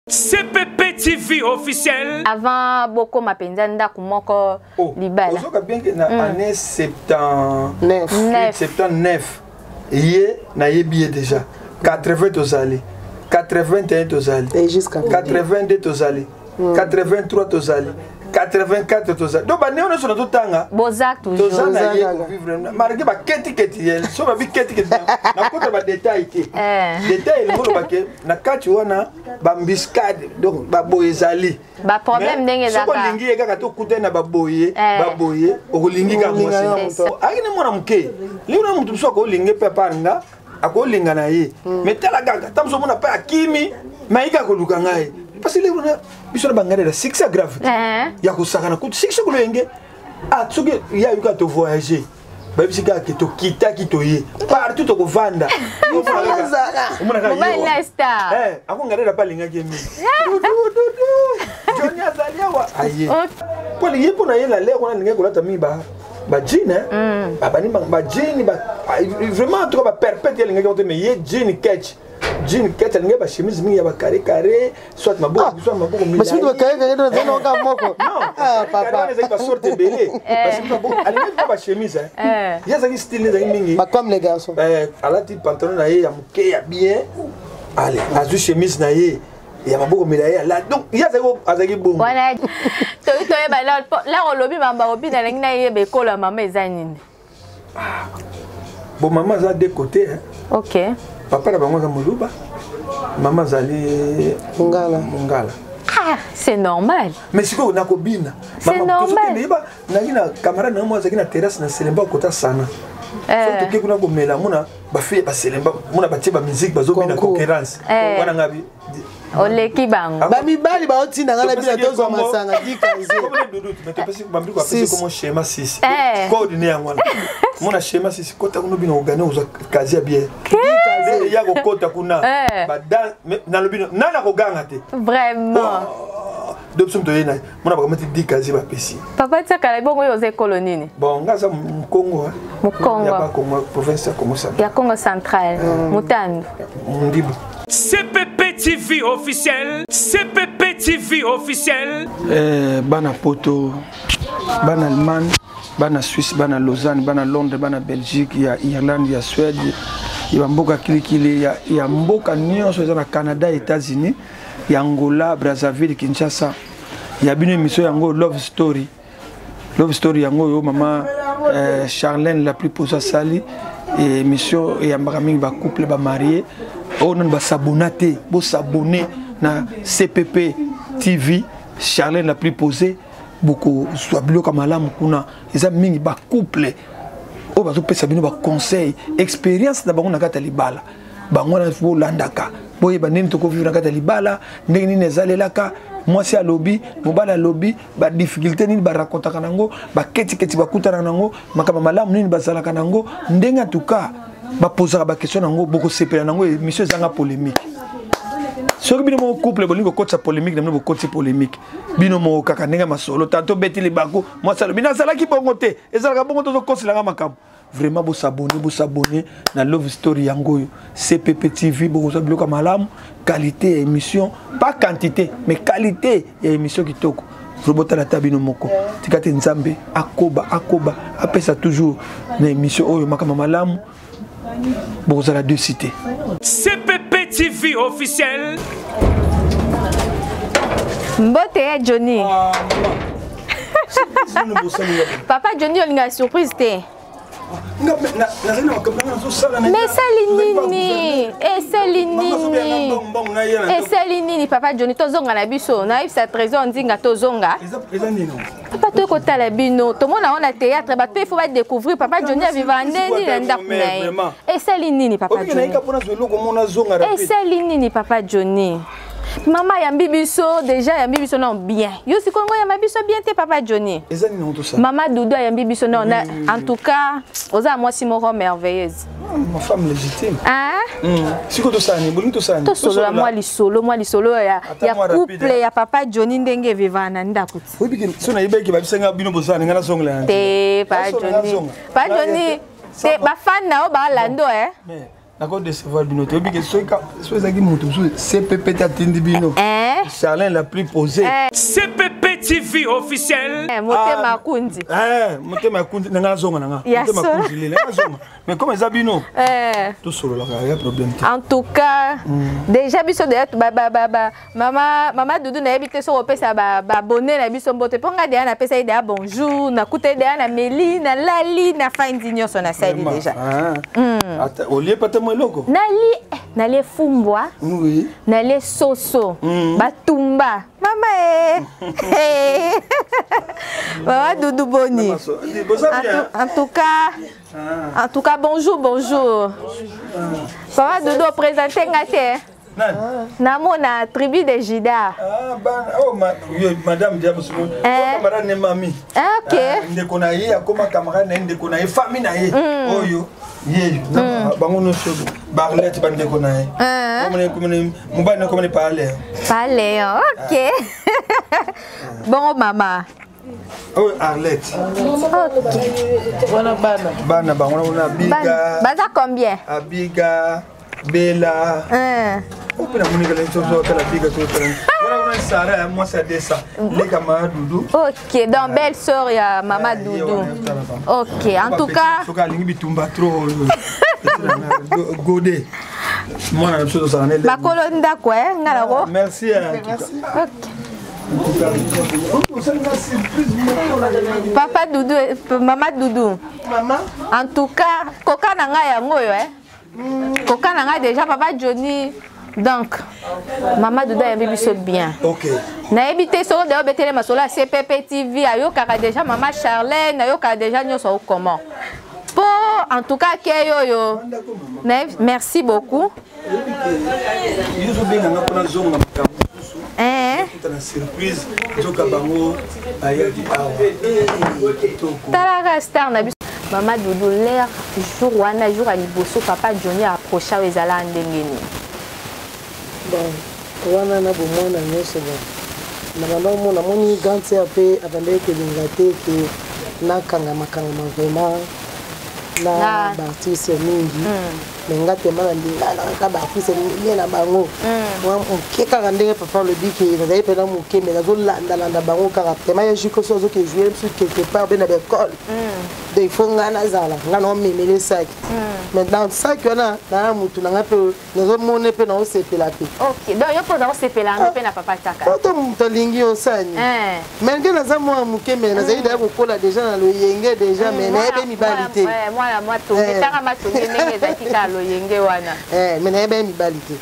CPP TV officiel. Avant bokoma mpenza ndako moko oh, libala. Ozoka bien que na année 79 79 ye nayebi ye déjà 80 tozali 81 tozali 82 tozali 83 tozali 84 tozali donc baneo nyonso nazotanga boza toza na ye kovivre malgré baketiketi ye so babi ketiketi nakota badetail te eh. detail elingi oloba ke na kati wana bambiscade donc baboye ezali baproblème ndenge ezalaka soki olingi ye kaka tokutani na baboye eh. baboye okolingi kaka mwasi ayaki na mwana moke lingi na moto mosusu akolingi mpe apart nga akolinga na ye hmm. mais tala kaka ta mosu omona mpe akimi me ayiki akoluka ngai parce que lelo biso na bangai na succès grave eh. ya kosakana kutu succès koloyenge ah soki ye ayoki atovoyage bayebisi kaka ke tokitaki toye partout tokovanda akonga mpe alingaki ye mingi joni azali awa aye mpo ye mpo na ye na lere wana alingaki kolata mingi bajean babani bajean vraiment en tout cas baperpète ye alingaki yango te mais ye jean ketch jean ketch alingaki bachemise mingi ya bacarré carré soit maboko ah, soit maboko milai bakare kare na zana ka moko ah papa ezaki ba sorte ebele alingaki ba bachemise eh. ye azalaki style ezalaki mingi ba comme les garçons eh, alati pantalon na ye ya moke ya bien ale azwi chemise na ye ya maboko milai alati donc ye azalaki bongo wana toyi toyeba lere olobi mamba obi nalingi nayeba ekolo ya mama eza nini Ah. Bon, maman aza deux côtés. Hein. Ok. Papa na bango aza moluba. Maman azali mongala. Mongala. Ah, c'est normal. Mais sikoyo nakobina. C'est normal. Yeba naki na camarade na moi azalaki na terrasse na Selemba kota sana. Eh. Soki toke kuna komela mona ba fille ba Selemba mona batie ba musique bazobina concurrence. Eh. Wana ngabi oleki bango bamibali baotinda ngai na bino tozwa masanga dikazekomo shema 6 code ne yango wana mona shema 6 kota kuna bino ogane ozwa kazi ya bien ya kokota kuna nalobi nani akoganga te vraiment de biso moto ye mona bakamati di kazi bapesi papa tiakala bongo oyo oza ekolo nini bon nga aza mokongo mokongo ya bakongo province ya congo central ya congo central mutandu mundibu CPP TV officiel CPP TV officiel eh, bana poto bana allemagne bana suisse bana lausanne bana londres bana belgique ya irlande ya suède ya bamboka kilikili ya, ya mboka nyonso eza na canada états-unis ya angola brazzaville kinshasa ya bino émission yango love story love story yango oyo mama euh, charlène la plus posa asali émission eyambaka mingi bacouple bamarie oyo nanu basabona te bosabone na cpp tv charlène la plus posée bokozwa biloko ya malamu kuna eza mingi bacouple oyo bazopesa bino baconseil expérience na bango na kati ya libala bango wana bolandaka boyeba ndenge tokovivre na kati ya libala ndenge nini ezalelaka mwasi alobi mobali alobi badifficulté nini barakontaka nango baketiketi bakutanaka nango makambo malamu nini bazalaka nango ndenge antuka bapozaka baquestion nango bokosepela nango émission ezanga polémique soki bino moko couple bolingi kokotisa polémique na bino bokotisi polémique bino moko kaka ndenge masolo tanto obeti libaku mwasi alobi nazalaki bongo te ezalaka bongo tozokoselanga makambo vraiment bosabone bosabone na love story yango oyo cpp tv bokozwa biloko ya malamu qualité ya émission pas quantité mais qualité ya émission kitoko botala ata bino moko tika te nzambe akoba akoba apesa toujours na émission oyo makambo malamu bokozala deux cité cpp tv officiel mbote ya johnny ah, papa johnny olingaka surprise te mais esali nini esali nini esali nini papa johnny tozonga na biso nayebisa trésor nzinga tozonga papa toye kotala bino tomona yango na théâtre bato mpe ifo badécouvrir papa johnny avivaka nde nini na ndako na ye esali nini papa johnny esali nini papa johnny mama ayambi biso deja ayambi biso non bien yo sikoyo ngo oyamba biso bien te papa johnny mama dudu ayambi biso non en tout cas oza mwasi moko merveilleuse ah, ma femme légitime hein mm. sikoyo tosala nini bolingi tosala nini tosolola mwa lisolo mwa lisolo ya, ya couple ya papa johnny ndenge evivaka na ndako ti oyebi so nayebaki babisanga bino bozala ninga nazongela te papa johnny papa johnny te bafan na yo baalando eh Nako décevoir bino te. Oyebi ke soki ezalaki moto mosusu CPP te atindi bino. Eh? Charlin la plus posée. Eh. CPP TV officiel. Eh, motema akundi. Eh, motema akundi na nga zonga na nga. Motema akundi lela nga zonga. Mais comme eza bino. Eh. Tosololaka ya problème te. En tout cas, déjà biso de ba ba ba ba mama mama Doudou nayebi te soki opesa ba ba abonné na biso mbote mpo nga deya napesa ye deya bonjour, nakuta ye deya na meli, nalali, nafandi nyonso nasali déjà. Ata olie pata mo eloko. Nali nalie fumbwa. Oui. Nalie soso. Batumba. Mama eh. Mama Doudou boni. En tout cas bonjour, bonjour. Papa Doudou, présente nga te. Namona tribu de Juda. Ah, oh, madame Diabo, camarade ne mami. Ah, ok. Ndeko na ye akoma camarade na ye, ndeko na ye, famille na ye. Oyo ye bango nyonso barlette bandeko na ye. Mobali na komoni parler. Parler, ok. Bongo mama. Oyo Arlette. Ok. Wana bana. Bana bango wana Abiga. Baza combien? Abiga, Bella. Mpe namoni kala tozotala Abiga, tozotala wana kuna Sara ya mwasi ya Desa leka mama Dudu. Ok, donc belle sœur ya mama Dudu. Ok, en tout cas. Soki alingi bitumba trop gode mwana na biso tozala ne. Bakolo ndako e nga nango. Merci. Ok. Papa Dudu, mama Dudu. Mama. En tout cas, koka na ngai yango oyo eh. Koka na ngai déjà papa Johnny. Donc, mama Dudu ayambi biso bien. Ok. Nayebi te soki deya obetele masolo ya CPP TV, ayokaka déjà mama Charlène, ayokaka déjà nyonso comment. Po en tout cas akei oyo. Merci beaucoup. Yo ozobenganga mpona zonga makambo mosusu na surprise, nzoka bango bayaki awa. Talaka star na biso mama Dudu. L'air jour wana, jour ya liboso papa Johnny approcha oyo, ezala ndenge nini? Bon, wana na bomwana nyonso, bon, na banda omona, moni grande sœur mpe abandaki kolinga te ke nakangama vraiment na baartiste mingi. Mais nga tema nalingana kaka baartiste milie na bango mwa moke kaka, ndenge papa alobi ke nazali mpena moke, mais nazolandalanda bango kaka tema ya juko. So azoke jouer biso quelque part be na baekole, donc il faut nga nazala, nga naomemele saki. Mais dans saki wana naa mutu na nga mpe nazomona mpe naosepela mpe. Ok, donc yo mpo oza kosepela yango mpe na papa Taka. Oto moto alingi osani, mais nde naza mwana moke, mais nazali daya kokola déjà na loyenge déjà, mais nayebi mibali te. Mwana matonge, tanga matonge ndenge ezalaki kaka loyenge wana. Mais nayebi mibali te.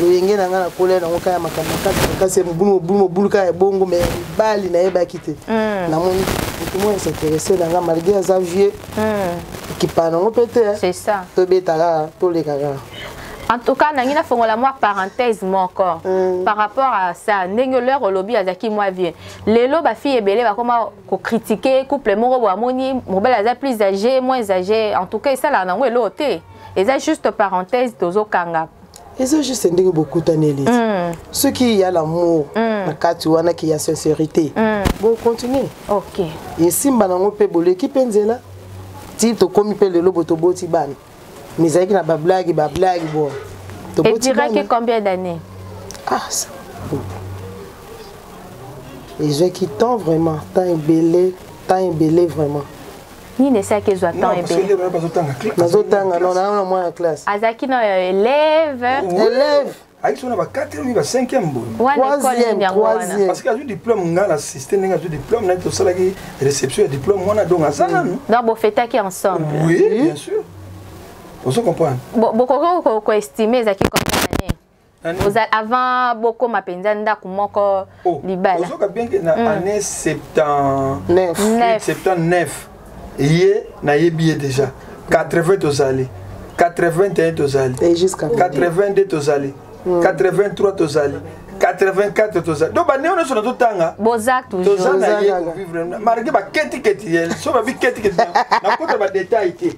Loyenge na nga nakola nango kaka makambo makasi makasi, mobulu mobulu mobulu kaka ya bongo, mais mibali nayebaki te. Namoni motu moko s'intéresse na nga malgré aza vieux, ekipana nango mpe te. C'est ça. Tobeta kaka, toleka kaka. En tout cas, nangi nafongola mwa parenthèse moko par rapport à ça, ndenge leur olobi azalaki mwa vieux. Lelo bafille ebele bakoma kocritiquer couple moko bo amoni mobali aza plus âgé, moins âgé. En tout cas, esalaka nango eloko te, eza juste parenthèse tozokanga. Eza juste ndenge bokutaneli. Soki ya l'amour na kati wana, ki ya sincérité, bocontinue. Esimba nango mpe boleki mpe nzela ti tokomi mpe lelo bo toboti bana, mais ezalaki na bablague bablague bo. Eduraki combien d'années? Ah, ezwaki temps, vraiment temps ebele, temps ebele vraiment. Nini esalaki ezwa temps ebele? Nazotanga, non, naa na mwana classe. Azalaki na élève? Élève. Ayaki so na ba 4e, ba 5e boye. Wana école nini yango wana? Parce que azwi diplôme, nga na assiste ndenge azwi diplôme nani, tosalaki réception ya diplôme wana, donc aza nanu. Donc bofetaki ensemble? Oui, bien sûr, ozo comprendre. Bokoki koestime ezalaki combien d'année oza avant bokóma mpenza ndako moko, libala? Ozoka bien ke na année 79, 79 ye nayebi ye déjà, 80 tozali, 81 tozali, 82 tozali, 83 tozali, 84 tozali, donc baneo nyonso nazotanga. Boza toujours. Toza na ye kovivre malgré baketiketi ye so babi ketiketi, nakota badetail te.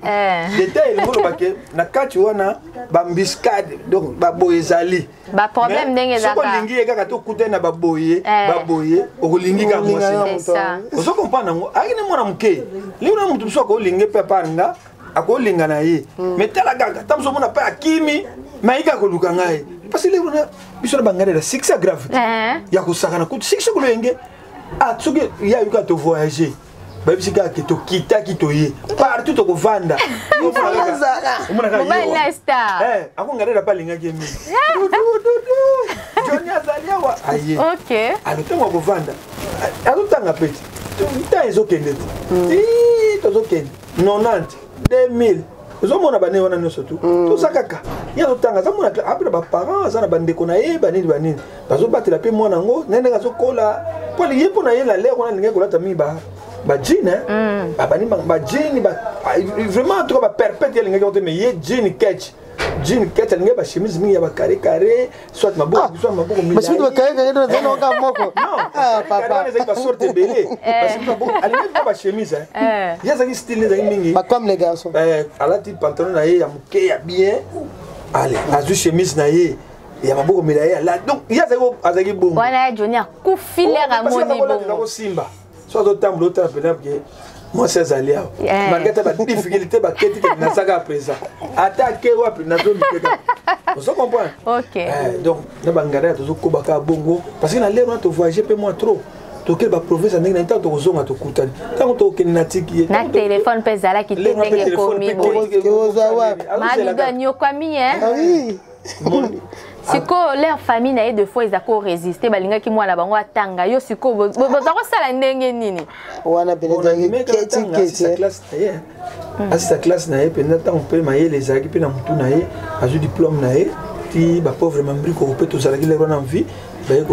Détail elingi olobake na kati wana baembuscade, donc baboye ezali. Baproblème ndenge ezaka. Soki olingi ye kaka tokutani na baboye baboye, okolingi kaka mwasi, ozo comprendre yango. Ayaki ne mwana moke, lingi na motu mosusu akolingi mpe apart nga. Akolinga na ye. Mais tala kaka, ntango mosusu omona mpe akimi, mais ayiki akoluka ngai. Parce que lelo na biso na banganda na succès grave. Ya kosakana kutu succès koloyenge. Ah soki ye ayoki to voyager. Bayebisi kaka ke tokitaki toye partout tokovanda. Mobali na star. Eh, akongadela mpe alingaki ye mingi. Johnny azali awa aye. Ok. Alors ntango akovanda azotanga mpe ti ntan ezokende ti ti tozokende 90 2000 ozomona bane wana nyonso tu toza kaka ye azotanga azamona ape na baparent aza na bandeko na ye banini banini bazobatela mpe mwana yango na ndenge azokola mpo ye mpo na ye na lere wana alingaki kolata mingi bajean babani bajean vraiment en tout cas baperpète ye alingaki yango te mais ye jean ketch jean ketch alingaki bachemise mingi ya bacarré carré soit maboko soit maboko milayi bacarré carré na kaka moko. Non, papa ezalaki basorte ebele, alingaki mpa bachemise ye azalaki style ezalaki mingi comme les garçons. Alati pantalon na ye ya moke ya bien, ale azwi chemise na ye ya maboko milayi alati, donc ye azalaki bongo. Wana ya Johnny akufi lere amoni bongo. Kosimba so azotambola otala mpena ke mwasi azali awa malgré ata badifficulté baketi ke nazaka présent ata ake wapi nazoluke kaka, ozo comprendre? Ok. Donc na banganda ya tozokoba kaka bongo parce que na lere wana tovoyage mpe mwa trop, tokende baprovince ya ndenge na ntango tokozonga tokutani ntango tokokende na tiki ye. Na telefone mpe ezalaki te ndenge ekomi boye. Madudu anyokwami. Sikoyo leur famille na ye de fois eza korésister, balingaki mwana bango atanga. Yo sikoyo boza kosala ndenge nini? Wana pene asisa classe na ye mpenza, ntango mpe mayele ezalaki mpe na motu na ye, azwi diplôme na ye ti bapauvre mambrikoko mpe tozalaki lero na vie baye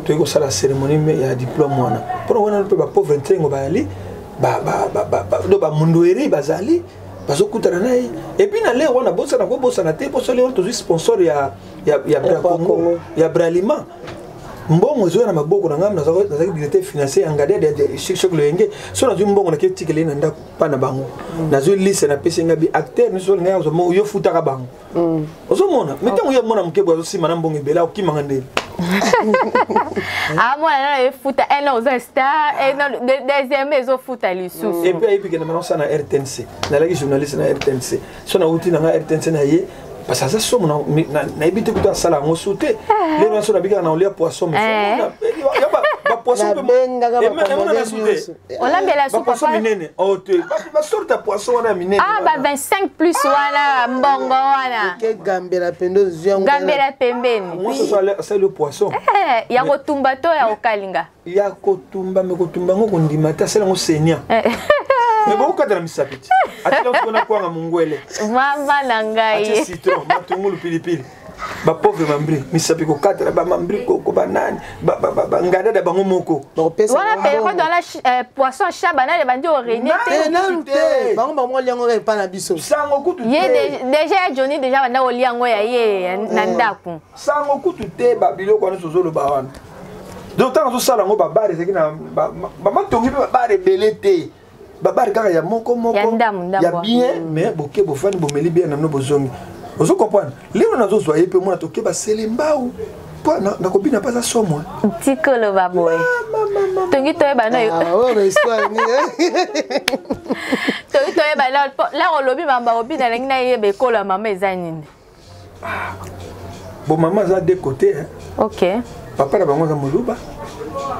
toyei kosala cérémonie ya diplôme wana mpona wana mpe bapauvre ntrengo bayali do bamundueri bazali bazokutana na ye. Et puis na lere wana bosana kobosana te mposo lere tozwi sponsor ya Bracongo, ya Bralima. Mbongo ezoya na maboko na ngai, nazalaki directeur financier ya Ngadi ya Shek Loyenge. So nazwi mbongo nake tikele ye na ndako mpa na bango, nazwi liste, napesi ngai bi acteur nyonso ngai azwa, yo futaka bango. Ozomona, mais ntango ye mwana moke boye azosima na mbongo ebele, akokimanga ndeni. Amwana nano efuta un an oza star, un an deuxième ezofuta lisusu. Et puis ayebi kende mana osala na RTNC, nalaki journaliste na RTNC. So nauti na ngai RTNC na ye parce que aza somo, nayebi te kuta asala yango su te. Lelo nyonso nabikaka na olia poisson, bapoisson. Olambela su? Bapoisson minene te, basorte ya poisson wana ya minene. Ah, ba 25 plus wana, mbongo wana. Gambela pembe ozwi yango. Gambela pembeni. Mwasi asali poisson. Ya kotumba to ya kokalinga? Ya kotumba, me kotumba yango kondima te, asali yango senia me bokokata na misapi ti atila mpona kwanga mongwele. Mama na ngai. Atie citron, matungulu, pilipili. Bapauvre mambri misapi kokatela bamambri koko banani bangandada bango moko. Wana période wana poisson shaba nani bandi orenie te? Nanu te, bango bango liango epa na biso. Sango kutu. Ye déjà ya Johnny déjà banda kolia yango ya ye na ndako. Sango kutu te, babiloko wana tozoloba wana. Donc ntango azosala yango, babare ezalaki na bamatongi mpe babare ebele te, babare kaka ya moko moko ya bien, mais boke bofandi bomeli bien nano bozongi. Ozo comprendre? Lelo nazozwa ye mpe mona toke basele mbau mpo nakobina mpe aza somo. Tikoloba boye, tongi toyeba no, tongi toyeba la olobi mamba obina ndenge nayeba ekolo ya mama eza nini. Bon, mama aza deux côtés, hein. Ok. Papa na bango aza moluba,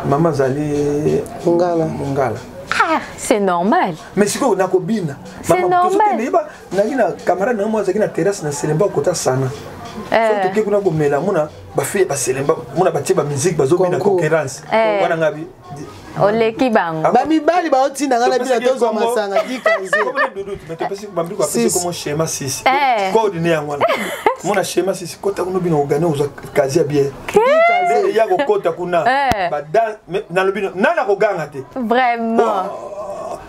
mama azali mongala. Mongala. Ah, c'est normal. Mais sikoyo nakobina. C'est normal. Yeba naki na camarade na mo azalaki na terrasse na Selemba kota sana. So toke kuna komela, mona bafille baselemba, mona batie bamusike, bazobina concurrence wana ngabi. Oleki bango. Bamibali baotinda nga na bino tozwa masanga dikaze. Bambiko apesi komo schéma 6 code ne yango wana, mona schéma 6 kota kuna bino ogane ozwa kazi ya bien ya kokota kuna nalobi nani akoganga te. Vraiment.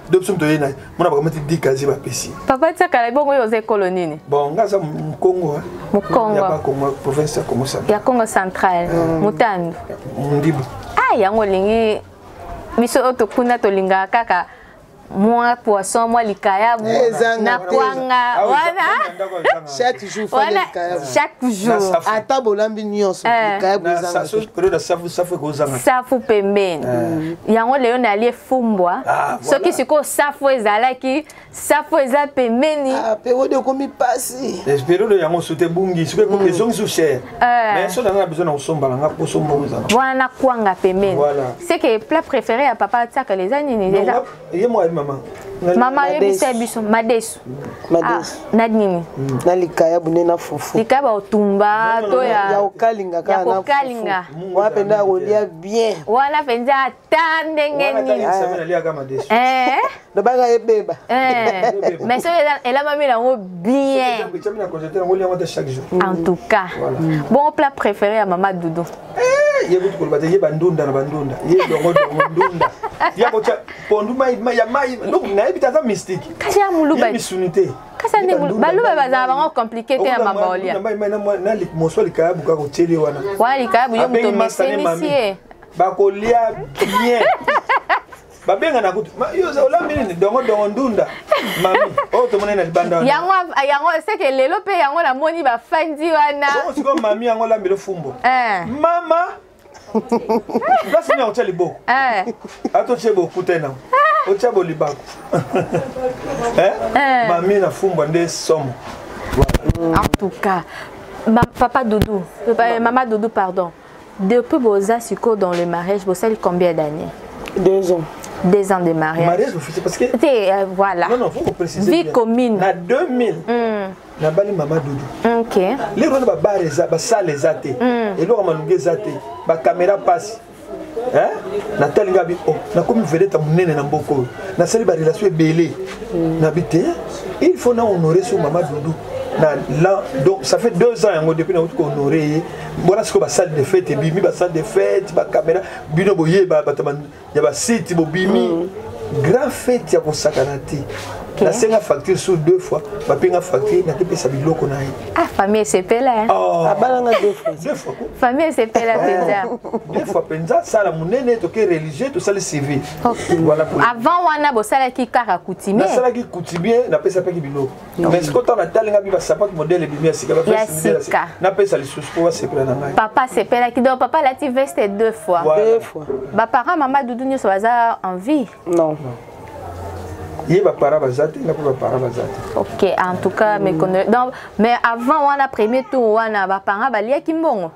Do biso moto oye na mona bakamati di kazi bapesi. Papa tiakala bongo, oyo oza ekolo nini? Bon, nga aza Mokongo. Mokongo. Ya Bakongo, province ya Congo Central. Ya Congo Central, Motandu. Mondibu. Ah, yango olingi biso oyo tokuna tolingaka kaka. Mwa poisson, mwa likayabu na kwanga wana. Chaque jour fallait likayabu. Chaque jour. Ata bolambi nyonso likayabu ezanga. Safu safu ekozanga. Safu pembeni. Yango leo nalie fumbwa. Soki sikoyo safu ezalaki, safu eza pembeni. Ah, periode ekomi pasi. Periode yango sote ebungi, soki ekomi ezongi su cher. Mais soki nanga besoin na kosomba nanga poso mbongo ezala. Wana na kwanga pembeni. C'est que plat préféré ya papa Tsakala eza nini? Eza ye mwa mama. Mama yebisa biso madesu. Madesu. Na nini? Na likayabu nde na fufu. Likayabu otumba to ya ya kokalinga kaka na kokalinga. Wana mpenza kolia bien. Wana mpenza ata ndenge nini. Eh. Lobaka ebeba. Eh. Mais soki elamami nango bien. En tout cas. Bon plat préféré ya mama Doudou. Ye kutu koloba te, ye bandunda na bandunda, ye dongo dongo ndunda, ya kotya pondu mai ya mai, donc nayebi te, aza mystique. Kasi ya moluba ye misuni te. Kasi nde baluba bazala bango compliqué te ya mabaolia. Na moso likayabu kaka otieli wana. Wana likayabu yo moto omesenisi ye. Bakolia bien. Babengana kutu olambi nini dongo dongo ndunda mami oyo tomoni na libanda wana. Yango yango c'est que lelo pe yango namoni bafandi wana. Bongo sikoyo mami yango olambeli fumbo. Mama place nini akotya liboko? Ata otie bokuta nango otya bolibako. Mami na fumbwa nde somo. En tout cas, papa Doudou, mama Doudou, pardon. Depuis boza siko dans le mariage, bosali combien d'années? 2 ans. 2 ans de mariage. Mariage officiel parce que voilà. Non non, faut préciser. Vie bien. Commune. Na 2000. Na bali mama Doudou. OK. Les rois ba bar eza ba salle eza te. Eloko malunge eza te. Ba caméra passe. Hein? Na tali ngabi oh, na komi vedette munene na mboko. Na sali ba relation ebele. Na bité, il faut na honorer sur mama Doudou. Na là donc ça fait 2 ans yango depuis na ko honorer. Voilà ce que ba salle de fête ebimi, ba salle de fête, ba caméra bino boye ba ba ya ba site bobimi. Grand fête ya kosakana te. Nasenga facture sur 2 fois, bapenga facture na kepesa biloko na ye. Ah, famille esepela hein. Oh. Abalanga 2 fois. 2 fois ko. Famille esepela penza. 2 fois penza sala munene toke religieux to sala civil. Voilà pour Avant wana bosalaki kaka coutumier. Nasalaki coutumier, napesa pe biloko. Mais ce que na talinga bi ba sapato modèle ebimi ya sika, ba veste modèle ya sika. Napesa lisusu po basepela na ngai. Papa sepelaki donc papa alati veste 2 fois. 2 fois. Ba parents mama Doudou nyonso baza en vie. Non. Ye ba parents baza te, nga pe ba parents baza te. OK, en tout cas mes condoléances. Donc mais avant wana premier tour wana ba parents baliaki mbongo.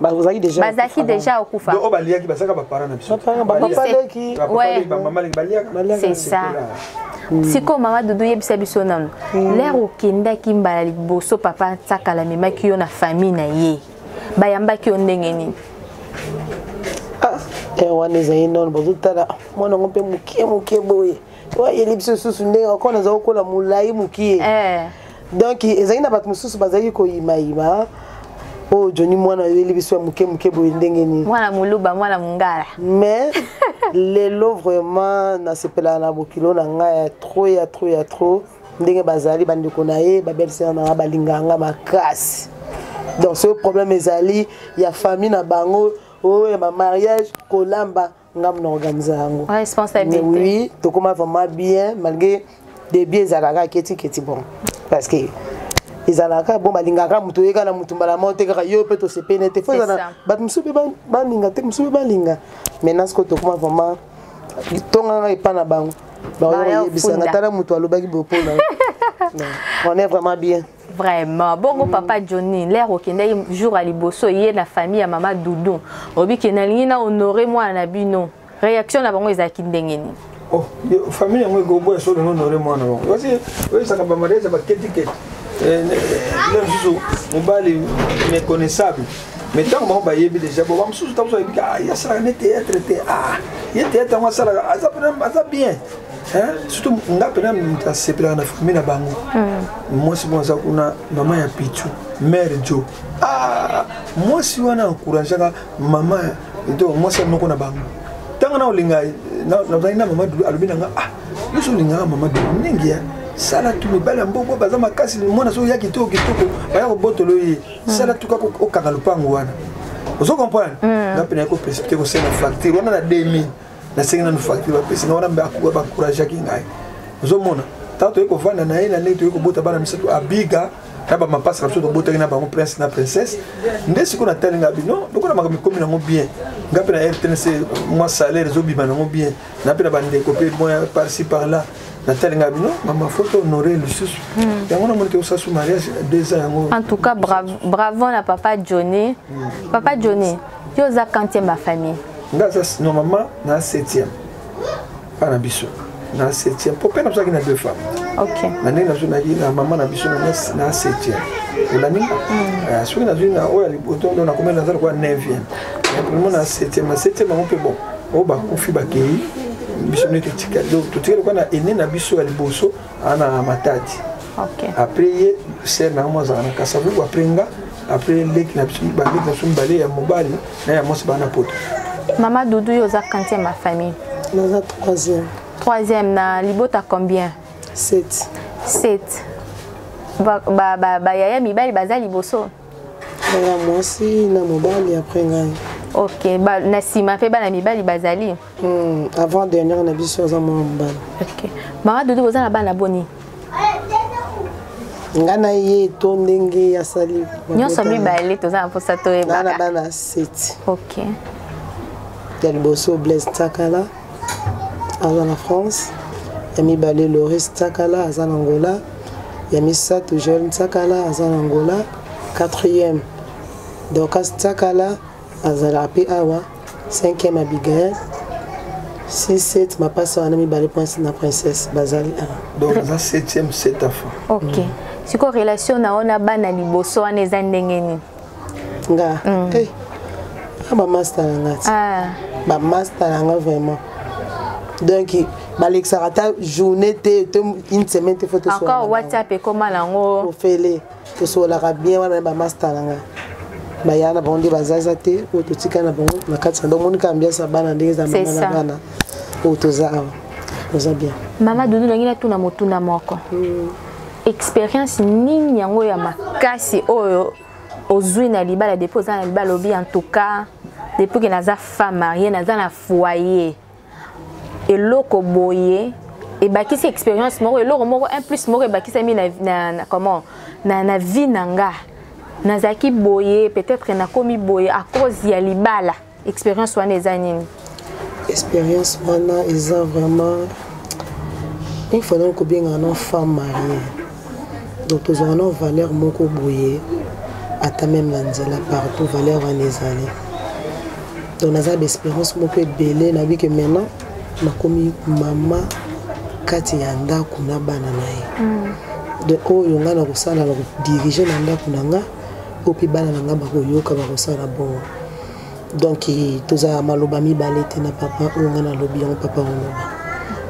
Bazaki déjà. Bazaki déjà okufa. Donc baliaki bazaka ba parents na biso. Ba parents ba papa leki. Ouais. Ba mama leki baliaka. C'est ça. Siko mama Doudou yebisa biso nanu. L'air okendaki mbala liboso papa Tsakala memaki yo na famille na ye. Bayambaki yo ndenge nini? Ah, wana ezali nono bazotala mwana yango mpe mokie mokie boye. Oyeli biso lisusu ndenge encore naza kokola molai mokie. Donc ezali na bato mosusu bazali koyimayima. Oh Johnny mwana oyeli biso ya moke moke boye ndenge nini? Mwana moluba, mwana mongala. Mais lelo vraiment nasepelaka na bokilo na ngai ya trop ya trop ya trop ndenge bazali bandeko na ye ba belle sœur na ngai balingaka ngai makasi. Donc ce problème ezali ya famille na bango oyo ya ba mariage kolamba ngambo na organiser yango. Responsabilité. Mais oui, tokoma vraiment bien malgré début ezalaka keti keti bon parce que ezalaka bon balingaka moto oyeka na moto mbala moko te kaka yo mpe tosepene te. Fo ezala bato mosusu mpe balinga te, mosusu mpe balinga. Maintenant sikoyo tokoma vraiment tonganga epa na bango. Baoyebisanga tala moto alobaki boye mpo na yo. On est vraiment bien. Vraiment. Bongo papa Johnny, l'air okendaki jour à liboso ye na famille ya mama Doudou. Obi ke nalingi na honorer mwana na bino. Réaction na bango ezalaki ndenge nini? Oh, famille yango ekoboya solo na honorer mwana bango. Parce que oyebisaka ba mariage ya ba keti keti. Le mosusu mobali méconnaissable. Mais ntango bango bayebi déjà, bon, ba mosusu ntango mosusu bayebi ka, ah, ye asalaka ne théâtre te. Ah, ye théâtre yango asalaka, aza pena, aza bien. Hein? Surtout nga pena moto asepelaka na famille na bango. Mwasi moko aza kuna, mama ya Pichu, mère Jo. Ah, mwasi wana encourageaka mama, donc mwasi ya moko na bango. Ntango na olinga, nazali na mama Doudou, alobi na nga, ah, yo so olingaka mama Doudou mingi, hein? Sala tu mibali ya mbongo baza makasi, mwana so oya kitoko kitoko, baya kobotolo ye. Sala tu kaka okanga lopango wana. Ozo comprendre? Nga pena ko précipiter ko senga facture wana na 2000. Nasengi nanu facture, bapesi nga wana, baencourageaki ngai. Ozomona, ntango toyei kovanda na ye, na ndenge toyei kobota bana misato, Abiga na bamapasa na biso, tobotaki na bango Prince na Princesse. Nde sikoyo natali nga bino lokola makambo ekomi nango bien, nga mpe na RTNC mwa salaire ezobima nango bien, na mpe na bandeko mpe mwa par-ci par-là. Natali nga bino, mama, faut honorer lisusu yango. Namoni te osasu mariage 2 ans yango. En tout cas, bravo, bravo na papa Johnny. Papa Johnny, yo oza quantième ba famille? Nga aza normalement na septième mpa na biso, na septième, po mpe na biso azalaki na deux femmes. Na ndenge na biso nayaki na mama na biso na septième, olandi nga? Soki nazwi na oyo ya liboso, ndo nakomi naza lokola neuvième, mais na septième, na septième yango mpe, bon, oyo bakufi bakei, biso nde totikali. Donc totikali lokola na ene na biso ya liboso ana Matadi. Après ye, sœur na ngo azala na Kasavubu, après nga, après leki na biso, baleki na biso mibale ya mobali na ya mwasi bana Poto. Mama Dudu, yo oza quantième ma famille? Naza troisième. Troisième na libota combien? Sept. Sept. Bayaya ba, ba, ba mibali baza liboso? Yaya mwasi na mobali après ngai. Ok, ba, na nsima mpe bana mibali bazali? Avant dernière na biso aza mwana mobali. Ok. Mama Dudu, boza na bana boni? Nga na ye to ndenge asali? Nyonso mibale, toza na mposa toyebaka. Na bana 7. Ok. Ya liboso, Blaise Tsakala, aza na France. Ya mibale, Loris Tsakala, aza na Angola. Ya misato, Joel Tsakala, aza na Angola. Quatrième, Dorcas Tsakala, azalaka mpe awa. Cinquième, Abigail. 6, 7, mapasa wana mibale, Prince na Princesse, bazali awa. Donc aza septième, sept enfants. Ok. Sikoyo relation na yo na bana liboso wana eza ndenge nini? Nga? Hey, bamaster na nga ti. Bamaster na nga vraiment, donc balekisaka ata journée te to une semaine te, faut Encore WhatsApp ekoma nango. Ofele, tosololaka bien wana na bamaster na nga. Baya na bango nde bazaza te, oyo totika na bango na kati na donc monika ambiance ya bana ndenge eza, mama na bana oyo toza awa, toza bien. Mama Dudu, nangi natuna motuna moko. Expérience nini yango ya makasi oyo ozwi na libala depuis oza na libala? Obi, en tout cas, depuis que naza femme mariée, naza na foyer, eloko boye ebakisi expérience moko, eloko moko, un plus moko ebakisami na comment, na vie na nga. Nazalaki boye, peut-être nakomi boye à cause ya libala. Expérience wana eza nini? Expérience wana eza vraiment, une fois donc kobengaka na femme mariée, donc tozwaka na valeur moko boye, ata même na nzela, partout, valeur wana ezali. Donc naza baexpérience moko ebele. Nayebi ke maintenant nakomi mama kati ya ndako na bana na ye. Donc oyo ngai nakosala, na kodiriger na ndako na nga, oyo mpe bana na nga bakoyoka, bakosala bongo. Donc tozala maloba mibale te na papa. Oyo ngai nalobi, yango papa oloba,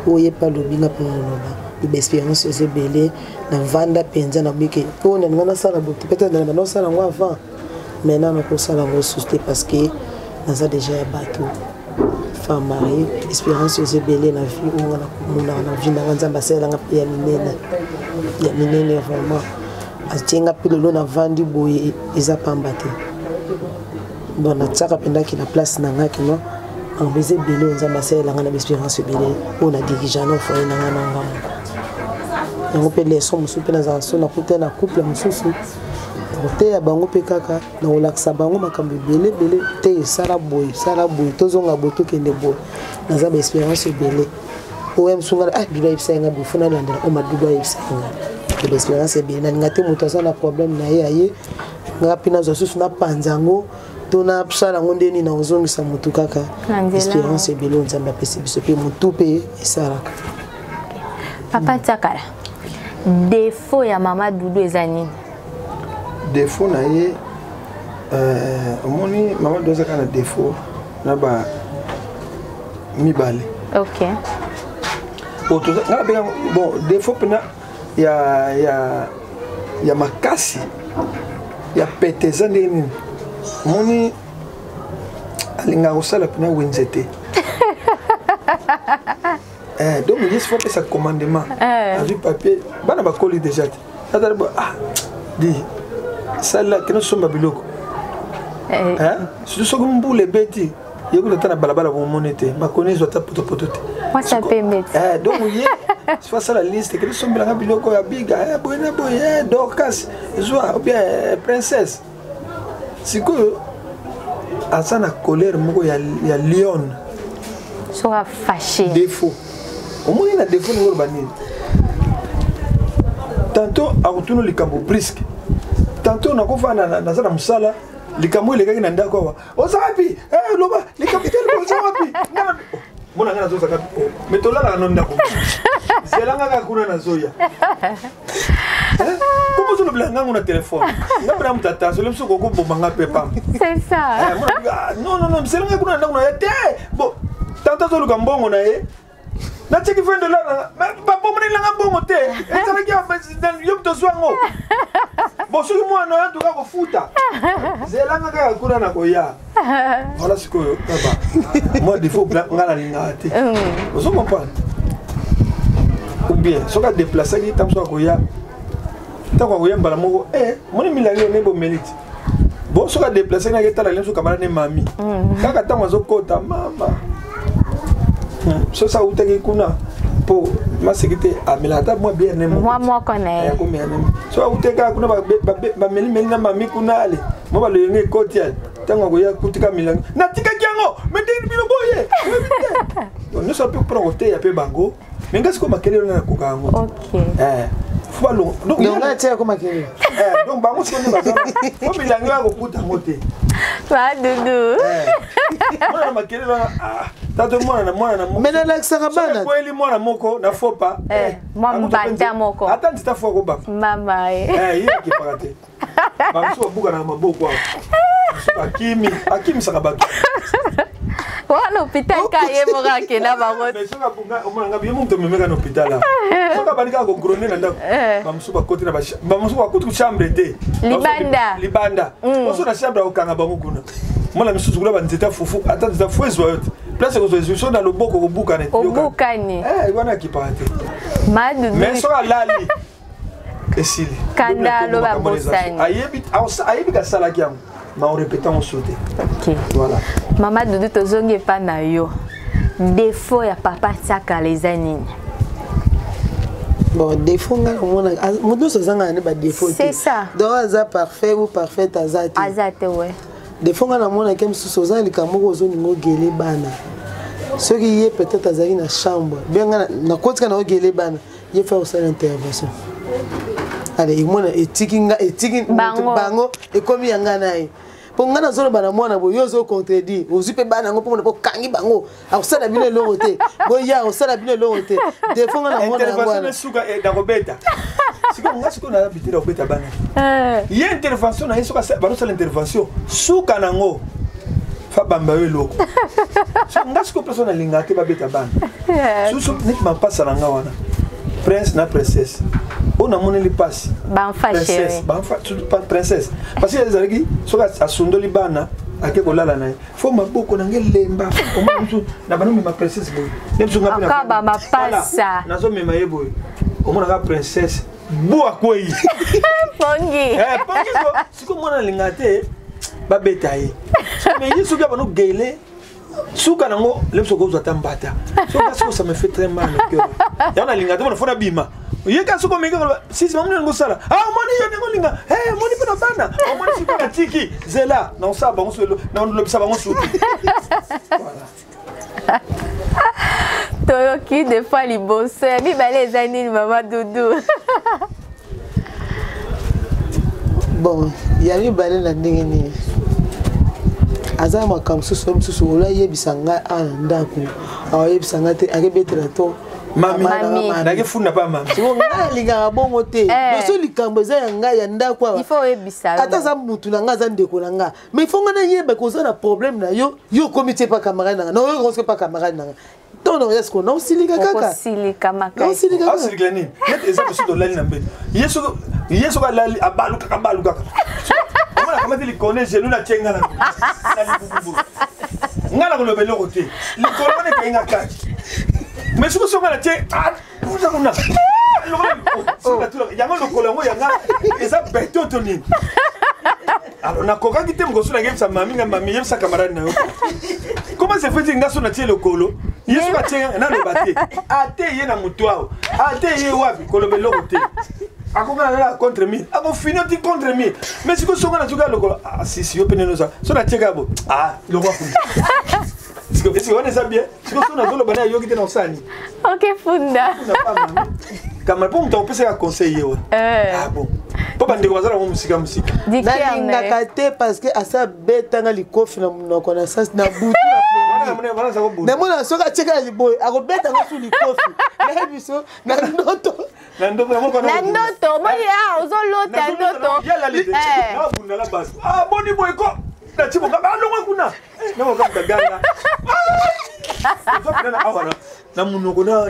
oyo ye mpe alobi, nga mpe naloba. Baexpérience eza ebele. Navanda mpenza, nabike oyo nalinga nasala boye, peut-être na banda osala yango avant, maintenant nakosala yango susu te, parce que naza déjà ya bato, femme mariée. Expérience eza ebele na vie oyo nga nakomonaka na vie nanga. Nzambe asalelanga mpe ya minene, ya minene vraiment. Atienga mpe lelo navandi boye, eza pamba te. Bon, natiaka mpendaki na place na nga kino makambo eza ebele oyo Nzambe asalelanga na baexpérience ebele oyo na dirigea na foyer na nga na nga moko. Yango mpe leçon mosusu mpe nazala so nakuta na couple mosusu, nakoteya bango mpe kaka na kolakisa bango makambo ebele ebele te: esala boye, sala boye, tozonga boye, tokende boye. Naza baexpérience ebele oyo mosu nga, ah, Dudu ayebisa ye nga boye, faut nalandela oyo Madudu ayebisa ye nga. Baexpérience ebele. Nalinga te moto aza na problème na ye, aye nga mpe nazwa susu, napanza yango to nasala yango nde nini, nakozongisa motu kaka. Expérience ebele oyo Nzambe apesi biso mpe motu mpe esalaka. Papa Tiakala, défaut ya mama Dudu eza nini? Défaut na ye, omoni, mama Dudu azaka na défaut na ba mibale. Bon, nga nabenga, bon, défaut mpena ya makasi, ya pete eza ndenge nini? Omoni, alingaka kosala mpena wenze te. Donc ye faut apesa commandement. Azwi papier, bana bakoli déjà te, atali bo, ah, di sala, kende somba biloko. Surtout soki mbula ebeti. Ye kuta ata na balabala bomoni te, makoni ezwa ata potopoto te. Mwasi ya pembe te. Eh, donc ye faut asala liste kende sombelanga biloko ya biga, eh, boye na boye, eh, Dorcas zwa ou bien eh, princesse. Sikoyo aza na colère moko ya, ya lion. Soka fâché. Défaut. Omoni na défaut ningo oloba nini? Tantôt akotuna likambo brisque. Tantôt nakofanda naza na mosala likambo elekaki na ndako awa oza wapi eh, loba likambo te oza wapi mona ngai nazozaka oh, me tolalaka no ndako zela nga kaka kuna nazoya eh, komo ozolobela ngango na telefone nga mpena moto atasole biso kokoboma nga mpe pamba eh, ah, non non non zela ngai kuna na ndako na ye te bon tante azoluka mbongo na ye natiaki 20 dollar nanga babomonelanga mbongo te ezalaki yo moto ozwa yango bon soki mwana oyo antuka kofuta zelanga kaka kuna na koya voilà sikoyo kaba moi défaut nga nalingaka te mm. ozo comprendre ou bien soki adeplasaki ntango soki akoya ntango akoya mbala moko e eh, moni milangi one bomeli ti bon soki adeplace naki etala lemi soki kamara ne mami mm. kaka ntango azokota mama hmm, soki awutaki kuna mpo maseki te amelaka ata mwa biere ne moko na ye akomela ne soki awutaki kaka kuna bamelimeli na mami kuna ale mwa baloyenge ekoti ale ntango akoya kutika milangi natikaki yango me ndenge bino boye nyonso mpe mpona koteya mpe bango mais nga sikoyo makelele wana nakoka yango eh, fo balonga donc nga atia yako makelele eh, donc bango sikoyo nde baza po milangi oyo akokuta yango te badudu eh, mwana makelele wana ah, tato mwana na mwana na mais nalakisaka bana kweli mwana moko na fopa mwa mbata moko ata nzita fo akobamba mama ye akipaka te bamosusu babukana na maboko awa akimi akimisaka bato wana hôpital ka ye moko akenda bango omonanga ye moto omemeka na hôpital awa soki abandi kaka kogrone na ndako eh. bamosusu bakoti na bamosusu bakuti chambre te libanda libanda mm. oso na chambre akokanga bango kuna mwana misusu kuna banzete ya fufu ata nzete ya fufu ezwa yo te place ekozwa ezwi so na loboko kobukana obukani eh, wana akipaka te mais soki alali esili kanda aloba bosani ayebi ayebi kasalaki yango ma on répète yango so te okay. voilà mama dudu tozongi epa na yo défaut ya papa tiakala eza nini bon défaut ngai omona moto nyonso azangaka nde badéfaut te ça donc aza parfait ou parfaite aza te aza te we défaut ngai namonaki mosusu oza na likambo moko ozolinga ogele bana soki ye peut-être azalaki na chambre bien ngai nakotika na ogele bana ye fa kosala intervention ale emona etiki nga etiki bango ekomi ya nga na ye mpo ngai nazoloba na mwana boye yo ozo contredire ozwi mpe bana yango mpo mona mpo okangi bango akosala bino eloko te boya akosala bino eloko te defo ngai na mwana yango wana suka eh, nakobeta sikoyo ngai sikoyo naza bitela kobeta bana eh. ye intervention na ye soki bazosala intervention suka nango fa bamba yo eloko nga sikoyo place wana nalingaka te babeta bana susu neti mapasa na nga wana prince na princesse oyo namoneli mpasi princesse parce que ezalaki soki asundoli bana ake kolala na ye fo maboko na nge elemba omona mosu na bana omema princesse boye nde mosu nga mapasa nazomema ye boye omonaka princesse bo akwei pongi eh, pongi sikoyo mwana alingaka te babeta ye mais ye soki abano gele suka nango lebiso okozwa ata mbata soki siko ça me fait très mal au cœur yango nalinga te mona fo nabima ye ka soki omeki koloba sisi mamoni yango osala ah omoni yo ndenge olinga eh, omoni mpe na bana omoni sikoyo natiki zela naosala bango nalobisa bango suki voilà toyoki des fois liboso ya mibale eza nini mama dudu bon ya mibale na ndenge nini aza na makambo mosusu oyo mosusu oyo ayebisa ngai awa na ndako aoyebisa ngai te akebetela to nakefunda pa mami ngai alingaka bongo te loso eh. likambo eza ya ngai ya ndako awa ata aza mutu na ngai aza ndeko na ngai mais fo ngai nayeba koza na problème na yo yo okomi tie pa camarade na ngai naoyoka oske pa camarade na ngai ntango na oya sikoyo naosilika kaka osilika makasi aosilikela nini neti eza biso tolali na mbeto ye soki alali abalukaka abalukaka omona akamati likone genou na tie nga na libububu nga na koloba eloko te likolo wana ekangi nga kati mais soki songa na tie kuna kuna yango lokolo yango yanga eza beton to nini. Alors nakokaki te mokoso nakebisa mami nga mami yebisa camarade na yo. Comment se fait-il nga so natie lokolo ye soki atie naloba te ate ye na motu awa ate ye wapi koloba eloko te akoka na contre mire akofini oti contre mire mais sikoyo songa nazoka lokolo ah sisi yo pene noza so natie kaka bo ah lokwa kuna sikoyo wana eza bien sikoyo so nazoloba na ayoki te na osani ok funda kama mpo moto akopesaka conseil ye wana eh. ah bon mpo bandeko baza nango mosika mosika nalingaka te parce que asa abetanga likofi na monoko na sasi na butu namona soki atiekala liboye akobetanga su likofi na biso na ndoto na ndoto omoni ah, ozolota ndoto eh. boni boye ko alongwa kuna namokamutaganga awa na monoko na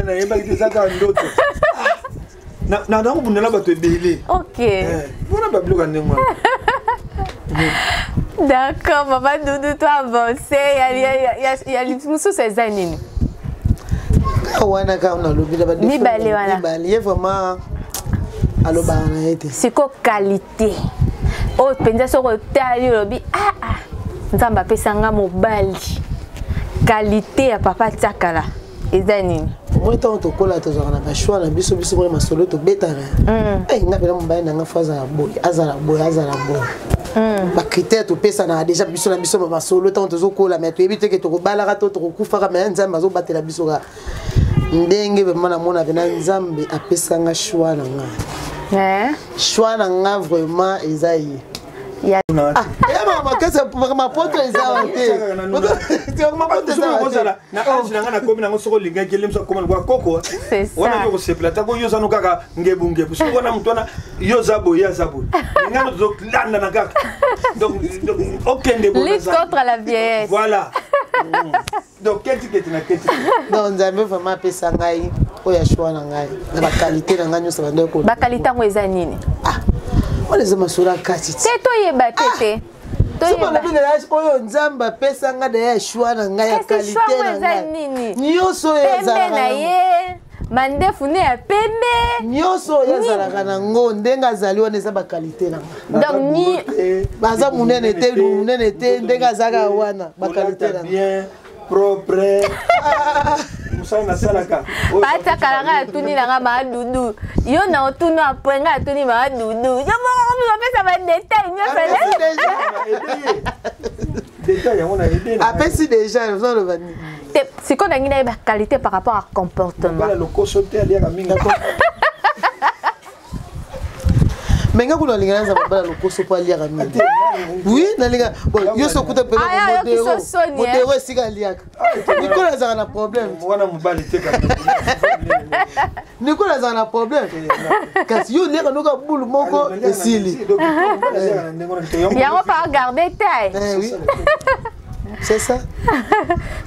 nayebaki te eza kaka ndoto nakobundela bato ebele mpona babiloko ya ndenge wana. D'accord, mama Doudou, toi avancé. Ya mosusu eza nini? Wana kaka nalobi na mibale wana. Mibale ye vraiment alobaka na ye te. Siko qualité oyo mpenza soki otali olobi ah, ah, Nzambe apesa nga mobali qualité ya papa Tiakala eza nini? Omoni ntango tokola tozalaka na bachoix na biso biso mona masolo tobetaka mm. eh, nga mpena mobali na nga fo azala boye azala boye azala boye mm. bacritère topesanaka déjà biso na biso masolo ntango tozokola mai toyebi te ke tokobalaka to tokokufaka mai Nzambe azobatela biso kaka ndenge vraimen namona mpena Nzambe apesanga choix na nga eh? Choix na nga vraiment eza ye. Ya makasi mapoto eza te. Ozala na age na ngai nakomi nango soki olingaki elemisa okoma lokola koko wana yo kosepela tako yo ozano kaka ngebungebu soki wana moto wana yo oza boye ye aza boye ngano tozolandana kaka donc okende lutte contre la vieillesse. Voilà, donc keti keti na keti. Donc Nzambe vraiment apesa ngai oyo ya choix na ngai na baqualité na ngai nyonso bandaki ko Baqualité yango eza nini? Ah, wana eza masolo ya kati. Te, toyeba te te. Soki olobi na oyo Nzambe apesa ngai na ya choix na ngai ya qualité na ngai nyonso oyo ezalaka na ye, mandefu ne ya pembe. Nyonso oyo azalaka nango ndenge azali wana eza baqualité na nga. Donc ni baza monene te monene te, ndenge azalaka wana baqualité na nga propre mosala nasalaka. Batakala ngai atuni na ngai maadudu yo na otunu apres ngai atuni maadudu yo moko komi kopesa badetail nyonso. Détail yango na aide. Apesi déjà ozoloba nini? Te, sikoyo nangi nayeba qualité par rapport à comportement. Bala lokoso te, aliaka mingi. Mais nga kuna nalinga naza mobala lokoso mpo aliaka mingi. Oui, nalinga bon yo so okuta pene modero modero esika aliaka Nikolo azalaka na problème. Wana mobali te. Nikolo azalaka na problème kasi yo oliaka noka bulu moko esili. Yango pa garde te. Oui, c'est ça.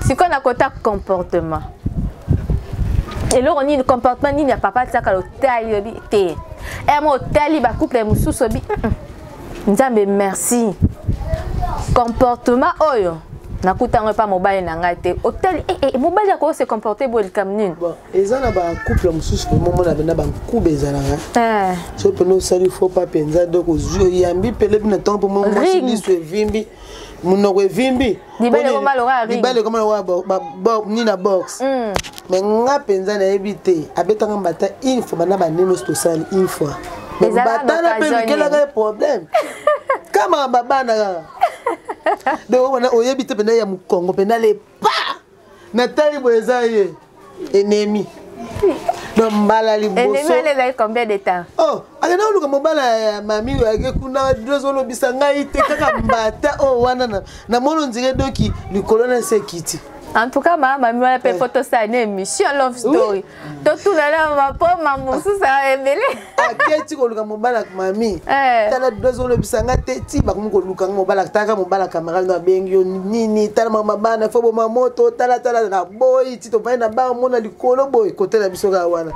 Sikoyo na kota comportement, eloko nini, comportement nini ya papa tiaka otali obi te emo otali bacouple mosusu obi Nzambe merci, comportement oyo nakuta yango epa mobali na ngai te. Otali eh, eh, mobali akoki se comporte boye likambo nini? Bon, eza na bacouple mosusu momona pena bankuba ezalaka so mpena osali faux pas mpenza, donc ozwi oyambi pelebi na ntango mpo mwasi liso evimbi, monoko evimbi. Libala ekoma lokola ring. Libala ekoma lokola nini na box. Mais nga mpenza nayebi te, abetanga mbata une fois banda banene nyonso tosali une fois. Mais Ezalaka mbata na na mpe occasion lukelaka ye problème kama babana kaka. Donc wana oyebi te mpenza ya mokongo mpenza lepa natali boye eza ye ennemi. Donc mbala Ennemi liboso wana ezali combien de temps? Oh, akenda koluka mobala ya mami oyo ake kuna ozolobisa ngai te kaka mbata oyo wana namoni ondire doki likolo na se ekiti. En tout cas, mama mami wana mpe fo tosala na émission love story, totuna na mapoma mosusu ya ebele. Aketi koluka mobala ya mami. Tala ozolobisa ngai te ti bakomi koluka nga mobala taka mobala camarade no abengi yo nini tala mama bana fo boma moto tala tala na boyi ti tovandi na bar mona likolo boye kote na biso kaka wana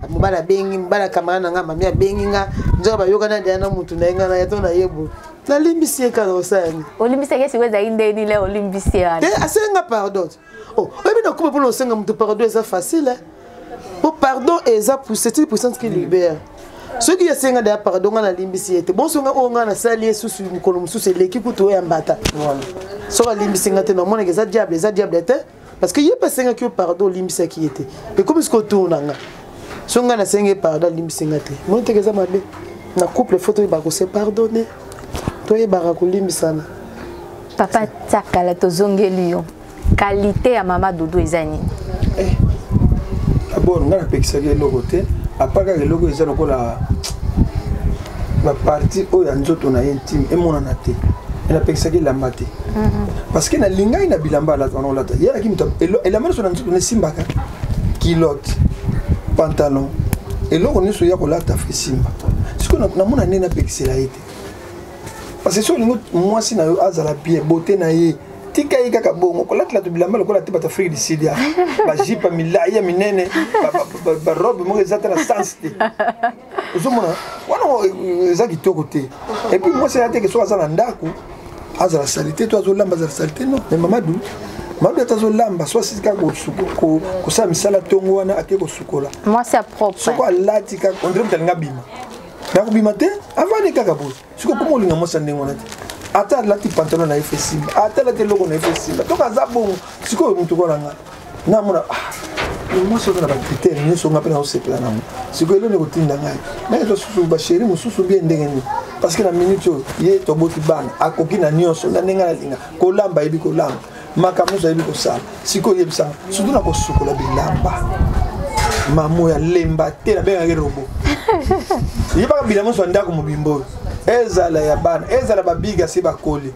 mobala abengi mobala camarade na nga mami abengi nga nzoka bayokana deya na mutu na ye nga na ye to na ye boye nalimbisi ye kaka osala nini. Olimbisaki sikoyo ezali ndeni le olimbisi ye wana? Te, asenga pardon. Oh, oyebi na kuba mpona osenga moto pardon eza facile, po pardon eza c'est une puissance qui libère. Soki asenga deya pardon, nga nalimbisi ye te. Bon, songa oyo nga nasali ye susu mokolo mosusu eleki kutu oyo ya mbata. Soki alimbisi nga te, namonaka eza diable, eza diable te, parce que ye mpe asengaki yo pardon, olimbisaki ye te. Ekomi sikoyo tour na nga. Soki nga nasengi ye pardon, alimbisi nga te, moni teke eza mabe. Na couple, faut toyebaka kose pardonner, toyebaka kolimbisana. Papa Tiakala, tozongeli yo. Qualité ya mama Dodo eza nini? D'abord, ngai napekisaki eloko te, apa kaka eloko eza lokola baparti oyo ya nzoto na ye intime emonana te. Napekisaki elamba te, parce que nalingai na bilamba alata wana, olata ye alaki moto elamba nyonso na nzoto na esimbaka, culotte, pantalon, eloko nyonso ya kolata fe esimba. Sikoyo namona nde napekisela ye te, parce que soki olingi mwasi na yo azala bien, beauté na ye, tika ye kaka bongo. Kolatela to bilamba lokola te bato Afrique du Sud ya bajipe ya milai ya minene, barobe moko eza te na sens te. Ozomona wana eza kitoko te. Et puis mwasi aya teke soki aza na ndako azala saleté to azolamba azala saleté, non. Mais Mamadou, Mamadou ata azolamba, so asisi kaka kosala misala ntongo wana, ake kosukola. Mwasi ya propre. Soko alati kaka, on dirait moto alinga bima, nakobima te, avandi kaka boye. Sikoyo koma olinga mwasi ya ndenge wana te, ata alati pantalon na ye fe simba, ata alati eloko na ye fe simba, toka aza bongo. Sikoyo motu kona nga namona, ah, mwasi oza na bacritère nyonso, nga mpe naosepela nango. Sikoyo eloni kotinda ngai nakezwa susu basheri mosusu bie ndenge nini? Parce que na minute oyo ye toboti bana, akoki na nyonso na ndenge nalinga. Kolamba ayebi kolamba, makambo nyonso ayebi kosala. Sikoyo oyebisanga, surtout na kosukola bilamba, mamo ya lemba te, nabengaki robo. Yebaka bilamba nyonso ya ndako mobimba oyo, ezala ya bana, ezala babiga se bakoli,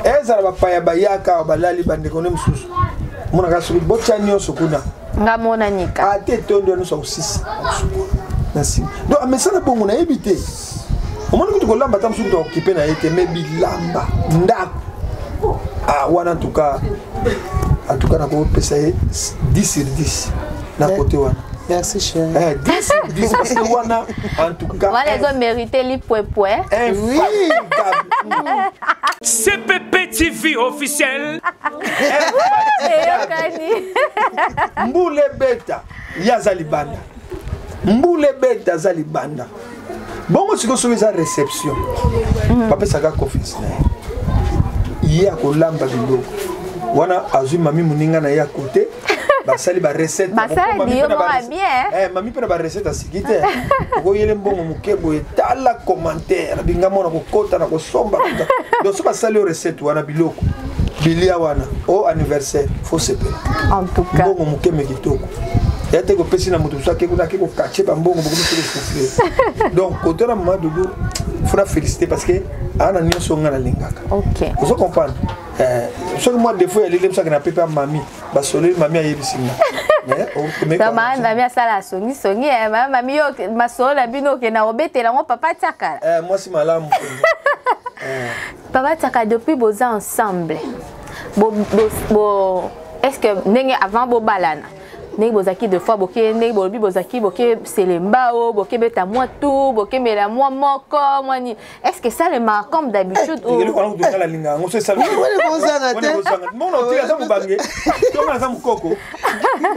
ezala bapaya bayaka awa balali, bandeko nde mosusu monaka soki botya nyonso kuna. Nga monanika. Ate etondi wana nyonso, akosisa, akosukola na nsima. Donc amesana bongo, nayebi te. Omoni kutu kolamba, ata mosusu kutu akokipe na ye te, me bilamba ndako, ah, wana en tout cas nakopesa ye 10 sur 10 na côté wana. Merci, chérie. Eh, 10 sur 10, parce que wana en tout cas wana ezo mérité lipwepwe. Infatigable. CPP TV officiel. Eyokani. Mbula ebeta, ye aza libanda. Mbula ebeta, aza libanda bongo. Sikoyo soki eza réception, bapesaka confiance na ye, ye akolamba biloko wana, azwi mami moninga na ye ya kote, basali barecette. Basala dio moko ya bien. Mami mpe na barecette asiki te. Okoyele mbongo moke boye, tala commentaire binga mona kokota na kosomba. Donc so basali yo recette wana, biloko bilia wana o anniversaire, faut sepela. En tout cas mbongo moke me kitoko ya te kopesi na moto mosusu ake kuna, ake kokatie bambongo, bokomi soki souffrir. Donc kote na mama Dudu, faut na féliciter, parce que aa na nyonso nga nalingaka. Ozo comprendre? Soki mwa défaut ya lele mosaka na pepe ya mami, basololi, mami ayebisi nga. Donc mama, mami asala songisongi, eh, mama, mami yo masolo na bino okenda kobetela yango papa Tiakala. Mwasi malamu mpenza. Papa Tiaka, depuis boza ensemble, bo est ce que ndenge avant bobalana, ndenge bozalaki deux fois, boke ndenge bolobi bozalaki, boke selembao, bokebeta mwa tour, bokemela mwa moko mwa nini, est ce que esalemaka comme d'habitude? Eloko wana kutu osala linga yango so esala. Wani kozanga te. Mbongo otika aza mobange, tonga aza mokoko.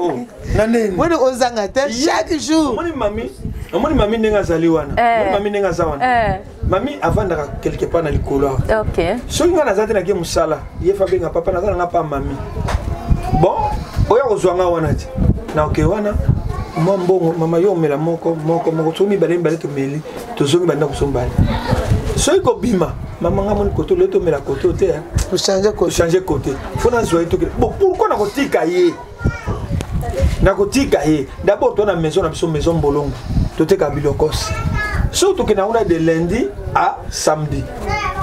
Oh, na nini? Wani ozanga te chaque jour. Omoni mami, omoni mami ndenge azali wana. Omoni mami ndenge aza wana. Mami avandaka quelque part na likolo awa. Soki ngai naza te, nake mosala, ye fa benga papa, naza nanga pa mami. Bon, oyo akozwa nga wana ti na oke wana mwa mbongo, mama yo omela moko moko moko, soki mibale mibale tomeli, tozongi banda kosombali. Soki kobima, mama nga moni koto lelo tomela koto te, hein. Ochange kote. Changer côté, faut nazwa ye tokende. Bon, pourquoi nakotika ye? Nakotika ye d'abord to na maison na biso, maison Mbolongo, toteka bilokos. Soki tokende yango na de lundi à samedi,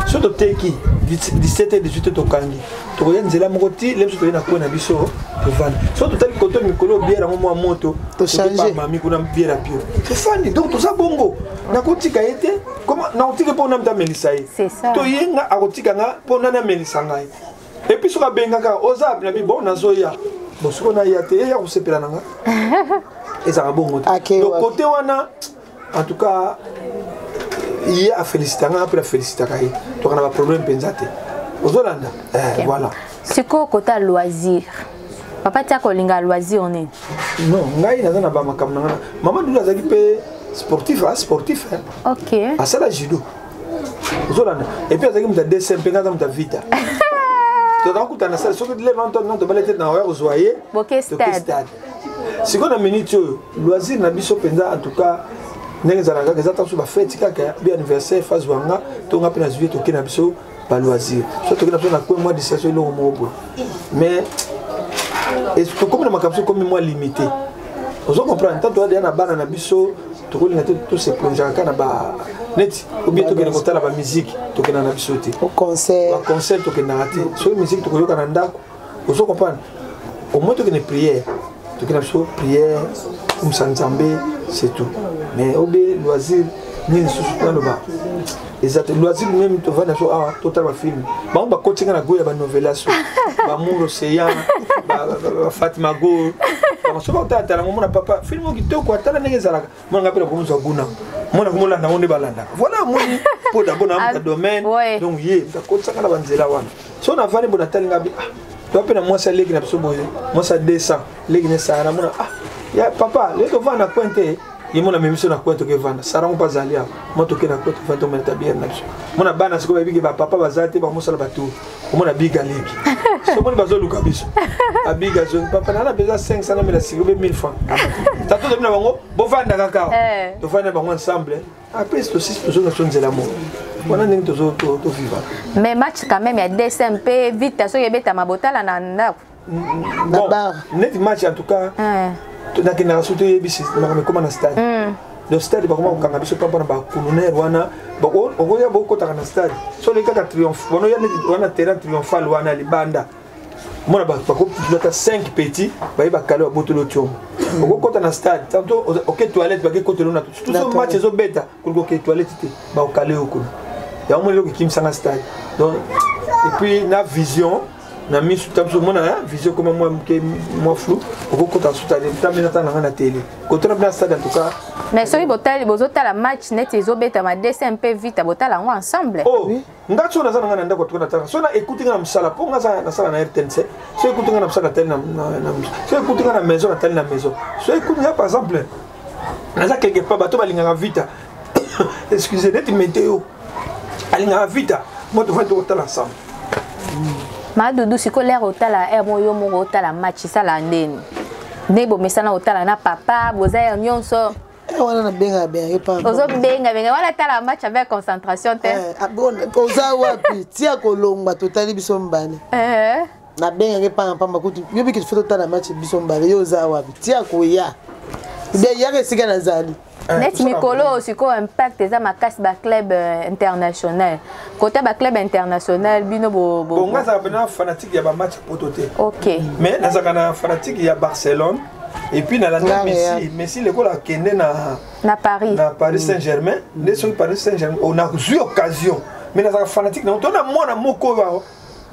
so toteki 17 18, tokangi, tokoya nzela moko ti le biso toye na kwe na biso, tovandi. So totali koto mikolo biere yango mwa moto. Tochange. Mami kuna biere ya pio, tofandi. Donc toza bongo, nakotika ye te. Nakotika mpo na moto amelisa ye. C'est ça. To ye nga akotika nga mpo nani amelisa ngai? Et puis soki abengaka, oza na bi, bon, nazoya. Bon, soki naya te, ye ya kosepela na nga ezalaka bongo te. Donc côté wana, en tout cas, ye afélicita nga mpe afélicitaka ye, toka na baproblème mpenza te. Ozolanda? Voilà. Sikoyo kota loisir, papa tia kolinga loisir nini? Non, ngai naza na bamakambo na ngai. Mama Dudu azalaki mpe Sportif, ah, sportif, hein. Ok. Asala judo. Ozolanda. Et puis azalaki moto ya DCMP, nga aza moto ya Vita. Tozalaka kutana sala soki lelo nano tobala te na oya kozwa ye. Boke stade. Sikoyo na minute oyo loisir na biso mpenza, en tout cas ndenge ezalaka kaka, eza ntango bafeti kaka bi anniversaire fazwa nga to nga mpe nazwi ye, toke na biso baloisir, so toke na biso na coin mwa distraction, eloko moko boye. Mais tokomi na makambo so ekomi mwa limité, ozo comprendre? Ntango toya deya na bana na biso, tokolinga te tose plongeaka kaka na ba neti obie tokende kotala bamusike, tokenda na biso te. Baconcert tokendaka te. Soki musique tokoyoka na ndako, ozo comprendre? Au moins tokende prière, tokende na biso prière, kumisa Nzambe, c'est tout. Mais obe loisir nini susu naloba eza te. Loisir meme tovanda biso awa, totala bafilme. Bango bakotinga na goya ya banovelas, bamour océan, bafatima go. Soki otalatala yango, mona papa film oyo kitoko, atala ndenge ezalaka. Mona nga mpe nakomozwa guna, mona komolanda yango nde balandaka. Voilà, omoni, mpo d'abord na muta domaine. Donc ye akotisaka na banzela wana. So navandi bo, natali nga bi, ah, toa mpe na mwasi aleki na biso boye, mwasi ya 200 leki ne Sara. Mona, ah ya papa, lelo tovanda na coin te. Ye mona amemi biso na coin, tokevanda. Sara ngo mpe azali awa. Mo toke na coin, tovandi, tomelata biere na biso. Mona bana sikoyo bayebiki bapapa baza te, bamosala batour. Omona biga leki, somoni bazoluka biso, abiga zoni papa nana mpenza 500 namela siko be 1000 francs. Tata tobi na bango bovanda kaka awa. Tovanda na bango ensemble. Après tosisi, tozonga so nzela moko wana ndenge toviva. Mais match quand même ya DSMP Vita soki ebetama, botala na ndako? Bon, neti match en tout cas nakendaka so toyebisi makambo ekóma na stade. Donc stade bakoma kokanga biso mpa mpona bacolonnaire wana. Okoya bokotaka na stade, so oleki kaka triomphe wana, oya neti wana terrain triomphal wana libanda, mona bakolata 5 petit baye bakale, babotoli otiongo. Okokota na stade tantôt, oke toilette, bake kotelo na surtout so match ezobeta, kolinga oke toilette te, bakokale yo kuna. Yango moni eloko ekimisanga stade. Donc et puis na vision na misu ta biso, omona vision ekoma mwa moke, mwa flou. Okokota suta tambi natala nanga na tele, kotala mpe na stade en tout cas. Mais soki botali, bozotala match neti ezobetama DCMP Vita, botala yango ensemble? Oh, nga so naza na nga na ndako tuka natala. So na ekuti nga na mosala, mpo nga nasala na RTNC, so ekuti nga na mosala, natali na, so ekuti nga na maison, natali na maison. So ekuti nga, par exemple naza quelque part, bato balingaka Vita, excusez, neti meteo alingaka Vita, mo tofandi tokotala ensemble. Madudu, sikoyo lere otala aire mo yo moko otala match, esala ndeni nde bomesana otala na papa, boza ya nyonso? Wana nabengaka bengaki pamba. Ozobenga benga wana, tala match avec concentration te. Oza wapi? Tia kolongwa, totali biso mbale. Nabengaki pamba pamba kutu, yo biki faut totala match biso mbale. Yo oza wapi? Tia koya bien, yaka esika nazali. Neti mikolo oyo sikoyo impact eza makasi, baclub international, kota baclub international, bino bo Bon, nga azalaka mpena fanatique ya bamatch ya poto te. Ok. Mais nazalaka na fanatique ya Barcelone et puis nalanda Messi. Messi lokola akende na Na Paris. Na Paris Saint Germain nde soki Paris Saint Germain nazwi occasion. Mais nazalaka fanatique nango to na mwana moko oyo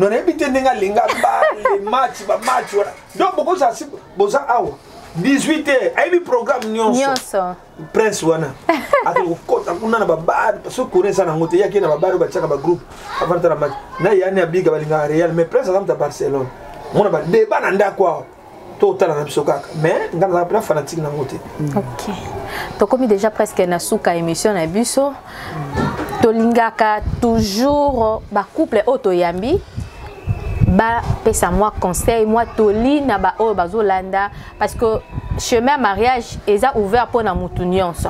no nayebi te ndenge alinga bale match, bamatch wana. Donc bokozala si boza awa 18 heures, ayebi programme nyonso. Nyonso. Prince wana akende kokota kuna na babar, soki courant eza nango te, yaki na babar oyo batiaka bagroupe avant tala match. Na yani abiga balingaka Real, mais Prince aza moto ya Barcelone. Mona badeba na ndako awa, totala na biso kaka. Mais nga nazala mpena fanatique nango te. Ok, tokomi déjà presque na suka émission na biso. Tolingaka toujours bacouple oyo toyambi bapesa mwa conseil, mwa toli na baoyo bazolanda, parce que chemin mariage eza ouvert mpona mutu nyonso.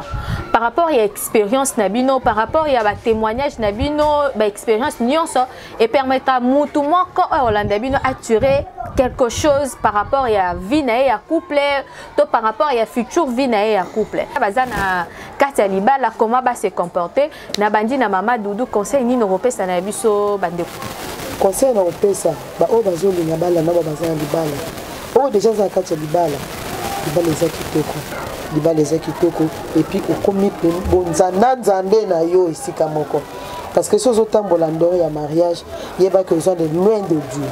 Par rapport ya expérience na bino, par rapport ya batémoignage na bino, baexpérience nyonso epermettra mutu moko oyo olanda bino attirer quelque chose par rapport ya vie na ye ya couple to par rapport ya future vie na ye ya couple. Baza na kati ya libala, comment base comporter? Na bandi na mama Dudu, conseil nini okopesa na biso bandeko? Conseil na kopesa baoyo bazolinga balanda, bao baza na libala, oyo deja aza na kati ya libala: libala eza kitoko, libala eza kitoko. Et puis okomi bonzanda Nzambe na yo esika moko, parce que soki ozotambola en dehors ya mariage, yebaki oza de loin de Dieu.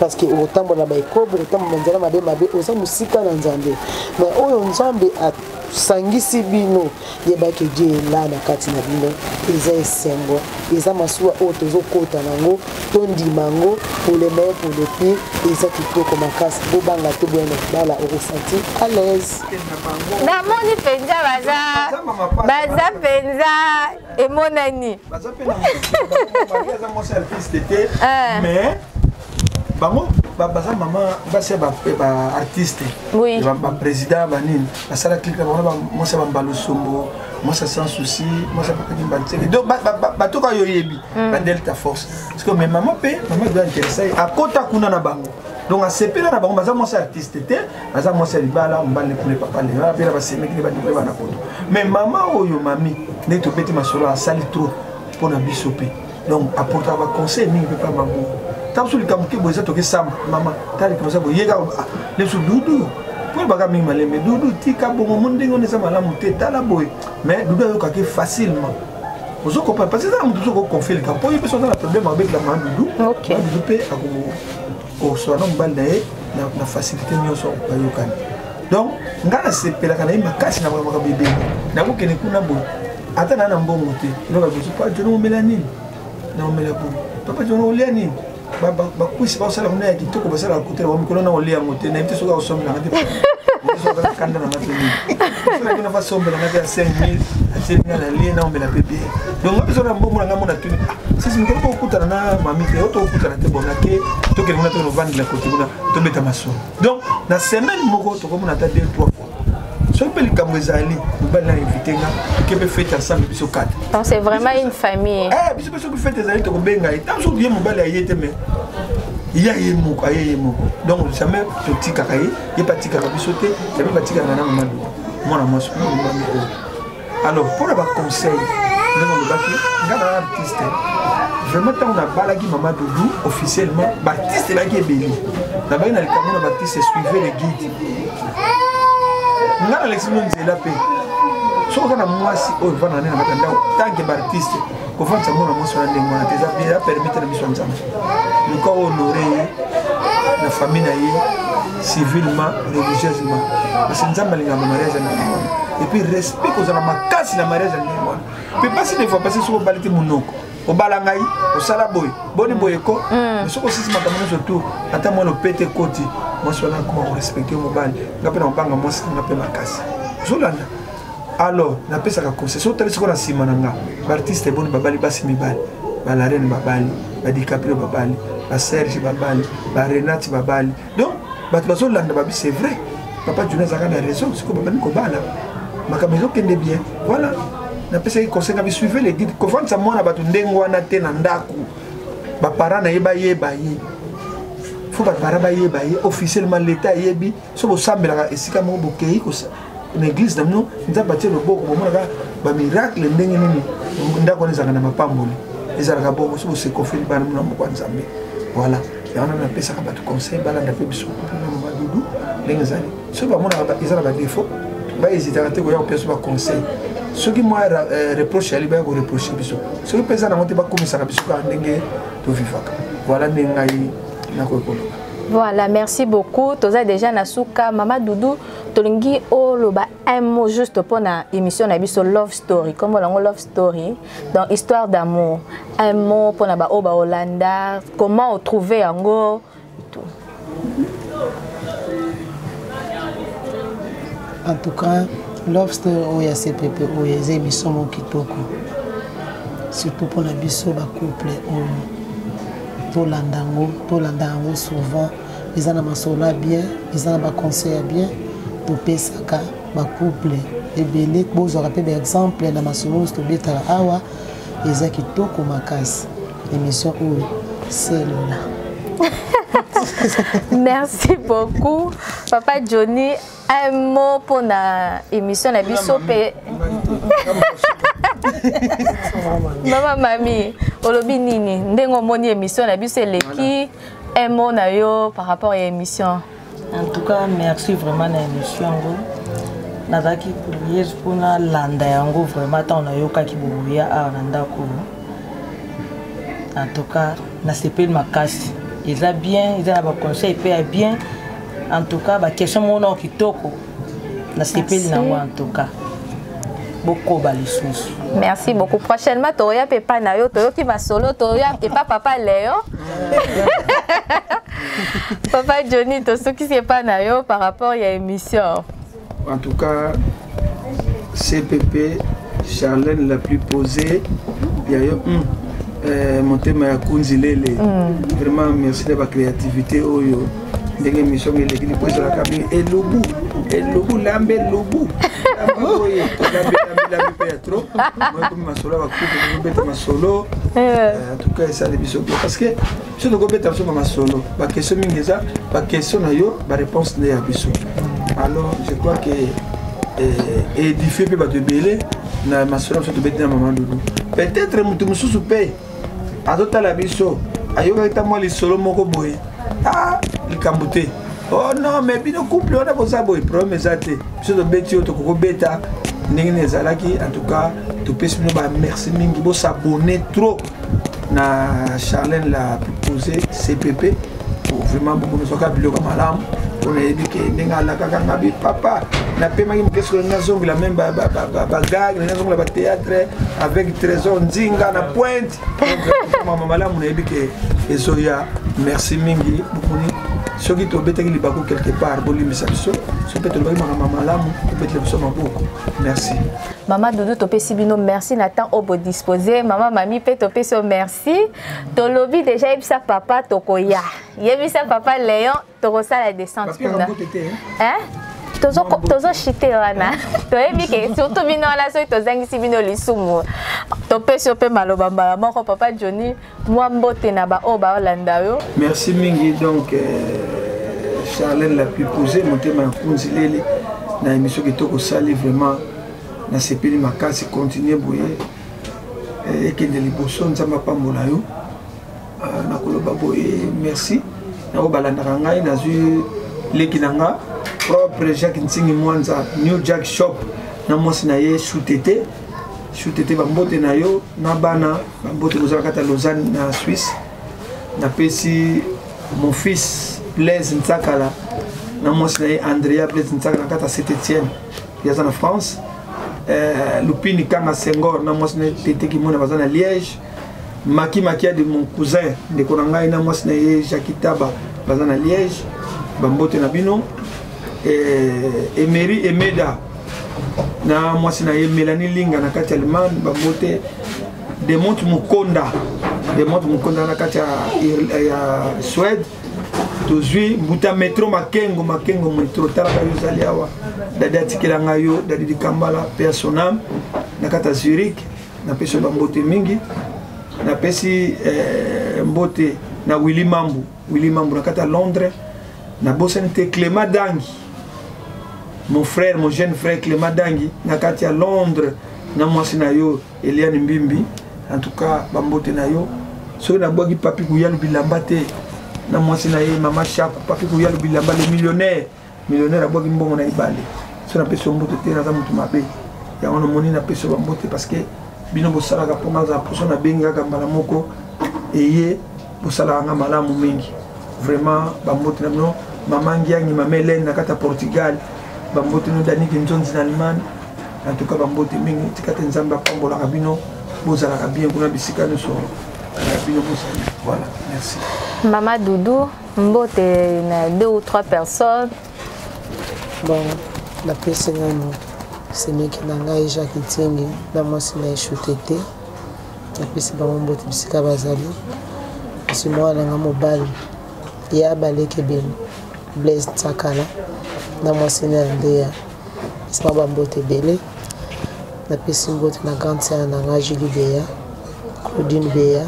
Parce que okotambola na baekobo, okotambola na nzela mabe mabe, oza mosika na Nzambe. Mais oyo Nzambe asangisi bino, yebaki Dieu est là na kati na bino. Eza esengo, eza masuwa oyo tozokota nango, tondima yango pour le meilleur, pour le pire. Eza kitoko makasi, bobanga te, boya na libala, okosentir à l'aise. Namoni mpenza baza baza mpenza emonani baza mpe na aza mwasi artiste te, mais bango baza mama basi ya baartiste, baprésident, banini basala clique na bango, mwasi ya bambalusombo, mwasi ya Sans Souci, mwasi ya Papaki Mbantseke. Donc bato kaka yo oyebi badelta force, parce que mais mama mpe, mama doit intéresse ye, akota kuna na bango, donc asepela na bango. Baza mwasi artiste te, baza mwasi ya libala, mobali kuna, papa lela mpe na basemeki nde bandeko bana poto. Mais mama oyo, mami, ndenge tobeti masolo, asali trop mpo na biso mpe, donc apportaka baconseil mingi mpe pa mamour. Ntango mosusu likambo ke boye eza, tokesamba, mama tala likambo eza boye, ye kaka leso Dudu mpo baka mingi malembe, Dudu tika bongo mo ndenge wana eza malamu te, tala boye. Mais Dudu ayokaki facilement, ozo comprendre, parce que eza na moto mosusu okoconfie likambo mpo ye mpe so aza na problème, abetela mama Dudu. Mama Dudu mpe akosola na mobali na ye na facilité nyonso, bayokani. Donc ngai nasepelaka na ye makasi na makambo ebele. Nakokende kuna boye, ata naa na mbongo te, eloko ya liboso: "Papa Jono, omela nini?" "Na omela boye." "Papa Jono, olia nini?" Bakwisi basala kuna ya kitoko, basalaka kote na mikolo na olia yango te, nayebi te soki akosombelanga te, kanda na nga te nini, na fasombelanga te ya 5000, atieli nga na lie, na omela mpe bien. Donc nga biso na mbongo na nga mona tuni sisi mikolo tokokutana na mami te, oyo tokokutana te, bon, nake tokende kuna, tokende ovandela kote kuna, tobeta masolo. Donc na semaine moko tokomona ata deux, trois fois. Soki mpe likambo ezali, mobali na invité nga, toke mpe fête ensemble biso quatre. Donc c'est vraiment une famille. Eh, biso mpe soki fête ezali, tokobenga ye. Ntango soki ye mobali aye te, mais ya ye moko aye ye moko, donc jamais totikaka ye, ye mpe atikaka biso te, jamais batikaka na mama Dudu, mwana mwasi mami oyo. Alors mpona baconseil, ndenge olobaki, nga na artiste vraiment, ntango nabalaki mama Dudu officiellement, baartiste ebaki ebele, nabaki na likambo na baartiste: suivez le guide. Nga nalekisi bino nzela mpe soki oza na mwasi oyo ovanda nde na kati ya ndako, tant que baartiste, kofandisa mwana mwasi wana ndenge wana te, eza permis te na miso ya Nzambe. Luka honore ye na famille na ye civilement, religieusement, parce que Nzambe alingaka mariage ya ndenge wana. Et puis respect kozala makasi na mariage ya ndenge wana mpe pasi des fois, parce soki obali te, monoko obala ngai, osala boye, boni boye ko. Mais soki osisi makambo nyonso tour, ata mwana opete ekoti, mwasi wana akoma korespecte mobali. Nga mpe na kobanga mwasi nga mpe makasi, ozolanda. Alors napesaka conseil, soki otali sikoyo na nsima na nga, baartiste eboni babali basi mibali, balarene babali, badicaprio babali, baserge babali, barenate babali. Donc bato bazolanda babi: "C'est vrai, papa Juna azalaka na raison." Sikoyo babandi kobala, makambo ezokende bien. Voilà, napesaki conseil ngabi: suivez le guide. Kofandisa mwana bato ndenge wana te na ndako, baparent na ye bayeba ye, faut baparent bayeba ye officiellement, l'état ayebi. So bosambelaka esika moko, bokei na église na bino, Nzambe atie loboko, bomonaka bamiracle ndenge nini ndako wana ezalaka na mapamboli, ezalaka bongo. So bosekonfeli bana na moko ya Nzambe. Voilà, yango wana napesaka bato conseil, balanda mpe biso na mama Dudu ndenge ezali. Soki bamonaka eza na badéfaut, bahésitaka te koya kopesa biso baconseil. Soki mwa reproche yali, baya koreproche biso. Soki mpe eza nango te, bakomisaka biso kaka ndenge tovivaka. Voilà ndenge ngai nakoki koloba. Voilà, merci beaucoup. Toza déjà na suka. Mama Doudou, tolingi oloba un mot juste mpona émission na biso Love Story. Kombo nango Love Story, donc histoire d'amour. Un mot mpona baoyo baolanda, comment otrouve yango, tout. En tout cas, Love Story oyo ya CPP oyo eza émission moko kitoko, surtout mpona biso bacouple oyo tolanda yango, tolanda yango souvent. Eza na masolo ya bien, eza na baconseil ya bien topesaka bacouple ebele. Bozwaka mpe baexemple na masolo nyonso tobetaka awa. Eza kitoko makasi émission oyo, selola. Merci beaucoup. Papa Johnny, un mot mpona émission na biso mpe mama mami, olobi nini ndenge omoni émission na biso eleki? Un mot na yo par rapport ya émission. En tout cas, merci vraiment na émission yango. Nazalaki curieuse mpona landa yango vraiment. Ntango nayokaki boya awa na ndako, en tout cas nasepeli makasi. Eza bien, eza na baconseil mpe ya bien. En tout cas, baquestion moko nao kitoko, nasepeli nango. En tout cas, bokoba lisusu. Merci beaucoup. Prochainement toya mpe epa na yo, toyoki masolo, toya epa papa Léon. Papa Johnny, tosukisi epa na yo par rapport ya émission. En tout cas, CPP, Charlène la plus posée, ya yo motema ya kunzi lele. Vraiment merci na bacréativité oyo, ndenge émission eleki lipo ezalaka mingi elubu elubu, lambe elubu, lamba boye, tolambi lambi lambi mpe ya trop. Moyekomi masolo ya bacouple, tokobeta masolo. En tout cas, esali biso bien parce que biso tokobeta biso bamasolo, baquestion mingi eza baquestion na yo, baréponse nde ya biso. Alors je crois que édifie mpe bato ebele na masolo biso tobeti na mama Dudu. Peut-être moto mosusu mpe azotala biso, ayokaki ta mwa lisolo moko boye, ah, likambo te. Oh non, mais bino couple wana boza boye, problème eza te. Biso tobeti oyo tokokobeta ndenge nini ezalaki. En tout cas, topesi bino bamerci mingi. Bosabonner trop na Charlène la posée CPP. Vraiment, bomonozwaka biloko ya malamu mpo nayebi ke ndenge alakaka nga bi papa, napemaki moke, soki nazongela même bagag, nazongela bathéâtre avec Trésor Nzinga na pointe. Mama malamu, nayebi ke ezoya. Merci mingi. Bomoni, soki tobetaki libaku quelque part, bolimbisa biso. Soki mpe tolobaki makambo malamu, tobetela biso maboko. Merci. Mama Dudu, topesi bino merci na temps oyo bodispose. Mama Mami mpe topesi yo merci. Tolobi déjà, yebisa papa tokoya, yebisa papa Léon tokosala descente kuna. Tozoshite wana, toyebi ke surtout bino wana, soki tozangisi bino lisumu, topesi yo mpe maloba mbala moko. Papa Johnny, mwa mbote na baoyo baolanda yo. Merci mingi. Donc Charlène la plus posée, motema ya nkunzi lele, na émission kitoko osali, vraiment nasepeli makasi. Continue boye, ekende liboso, Nzambe apambola yo. Nakoloba boye, merci na oyo balandaka ngai. Nazwi leki na nga propre, Jacques Ntingi Mwanza, New Jack Shop, na mwasi na ye Sutete. Sutete, bambote na yo na bana, bambote. Bozala kati ya Lausanne na Suisse. Napesi mon fils Blaise Ntsakala na mwasi na ye Andrea Blaise Ntsakala na kati ya Saint Etienne, ye aza na France. Lupini Kanga Senghor na mwasi na ye Tete Kimona baza na Liège. Maki Makia de mon cousin, ndeko na ngai, na mwasi na ye Jacki Taba baza na Liège, bambote na bino. Emery Emeda na mwasi na ye Mélanie Linga na kati ya Allemagne, bambote. Demonte Mukonda, Demonte Mukonda na kati ya Suède. Tozwi mbuta metro Makengo, Makengo metro, talaka yo ozali awa. Dadi atikela ngai yo, Dadi Dikambala pe ya sonam na kati ya Zurich, napesi yo bambote mingi. Napesi mbote na Willy Mambu, Willy Mambu na kati ya Londres. Nabosani te Clément Dangi, mon frère, mon jeune frère Clément Dangi na kati ya Londres, na mwasi na yo Eliane Mbimbi. En tout cas, bambote na yo. Soki nabwaki Papi Kuyalu bilamba te na mwasi na ye mama Shaku, Papi Kuyalu bilamba, le millionnaire, millionnaire abwaki mbongo na ebale. So napesi yo mbote te, naza moto mabe. Yango namoni napesi yo bambote parce que bino bosalaka mpo nga azala poso, nabengi kaka mbala moko eye, bosalaka nga malamu mingi. Vraiment, bambote na bino. Mama Ngiangi, mama Helene na kati ya Portugal, bambote no. Daniki Nzonzi na Allemagne, en tout cas bambote mingi. Tika te Nzambe apambolaka bino, bozalaka bien kuna bisika nyonso bino bozali. Voilà, merci. Mama Dudu, mbote na deux ou trois personnes. Bon, napesi nano semeki na ngai Jacques Ntingi na mwasi na ye Shute te, napesi bango mbote bisika bazali. Kasi mwana na ngai mobali ya baleki ebele, Blaise Ntsakala na mwasi na ya Ndeya, napesi bango bambote ebele. Napesi mbote na grande sœur na ngai Julie Beya, Claudine Beya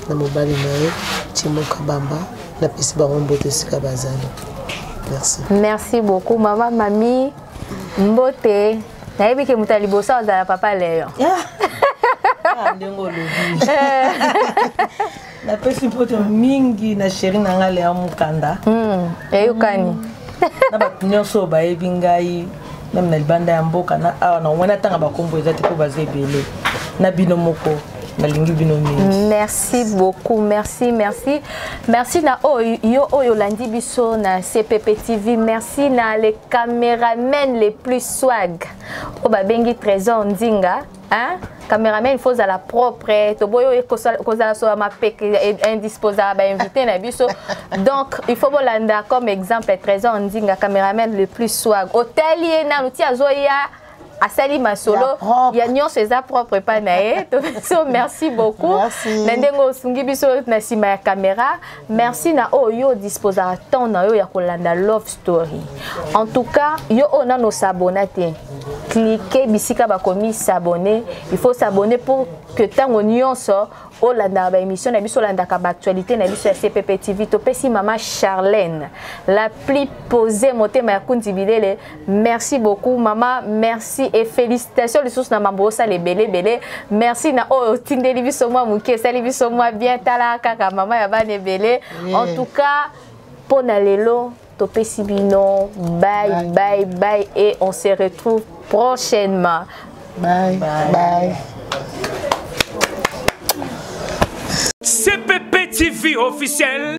na mobali na ye Timo Kabamba, napesi bango mbote esika bazali. Merci. Merci beaucoup. Mama Mami, mbote. Nayebi ke moto ya liboso azala papa Leon. Ah, ndenge olobi, napesi mbote mingi na chéri na ngai Leon Mukanda. Eyokani. Na bato nyonso oyo bayebi ngai, même na libanda ya mboka na awa, na omoi natanga bakombo eza te mpo baza ebele. Na bino moko. Nalingi bino mingi. Merci beaucoup, merci, merci. Merci na oyo yo oyo olandi biso na CPP TV. Merci na les caméramens les plus swag. Oyo babengi Trésor Nzinga, hein? Cameraman, il faut ozala propre. Toboyi oyo kozala sola mapeke indisposaka bainvité na biso. Donc il faut bolanda comme exemple Trésor Nzinga, cameraman le plus swag. Otali ye nanu ti azoya, asali masolo ya nyonso eza propre epai na ye. So merci beaucoup na ndenge osungi biso na nsima ya caméra. Merci na oyo yo odisposaka temps na yo ya kolanda Love Story. En tout cas, yo oyo nano osabona te, clique bisika bakomi s'abonner. Il faut s'abonner pour que ntango nyonso olandaka baémission na biso, olandaka baactualité na biso ya CPP TV. Topesi mama Charlène, la plus posée, motema ya kundi bilele, merci beaucoup mama, merci et félicitations lisusu na mambo osala ebele ebele. Merci na oyo otindeli biso mwa moke, esali biso mwa bien. Tala kaka mama ya bana ebele. En tout cas, mpo na lelo topesi bino bye bye bye et on se retrouve prochainement. Bye bye, bye. CPP TV officiel.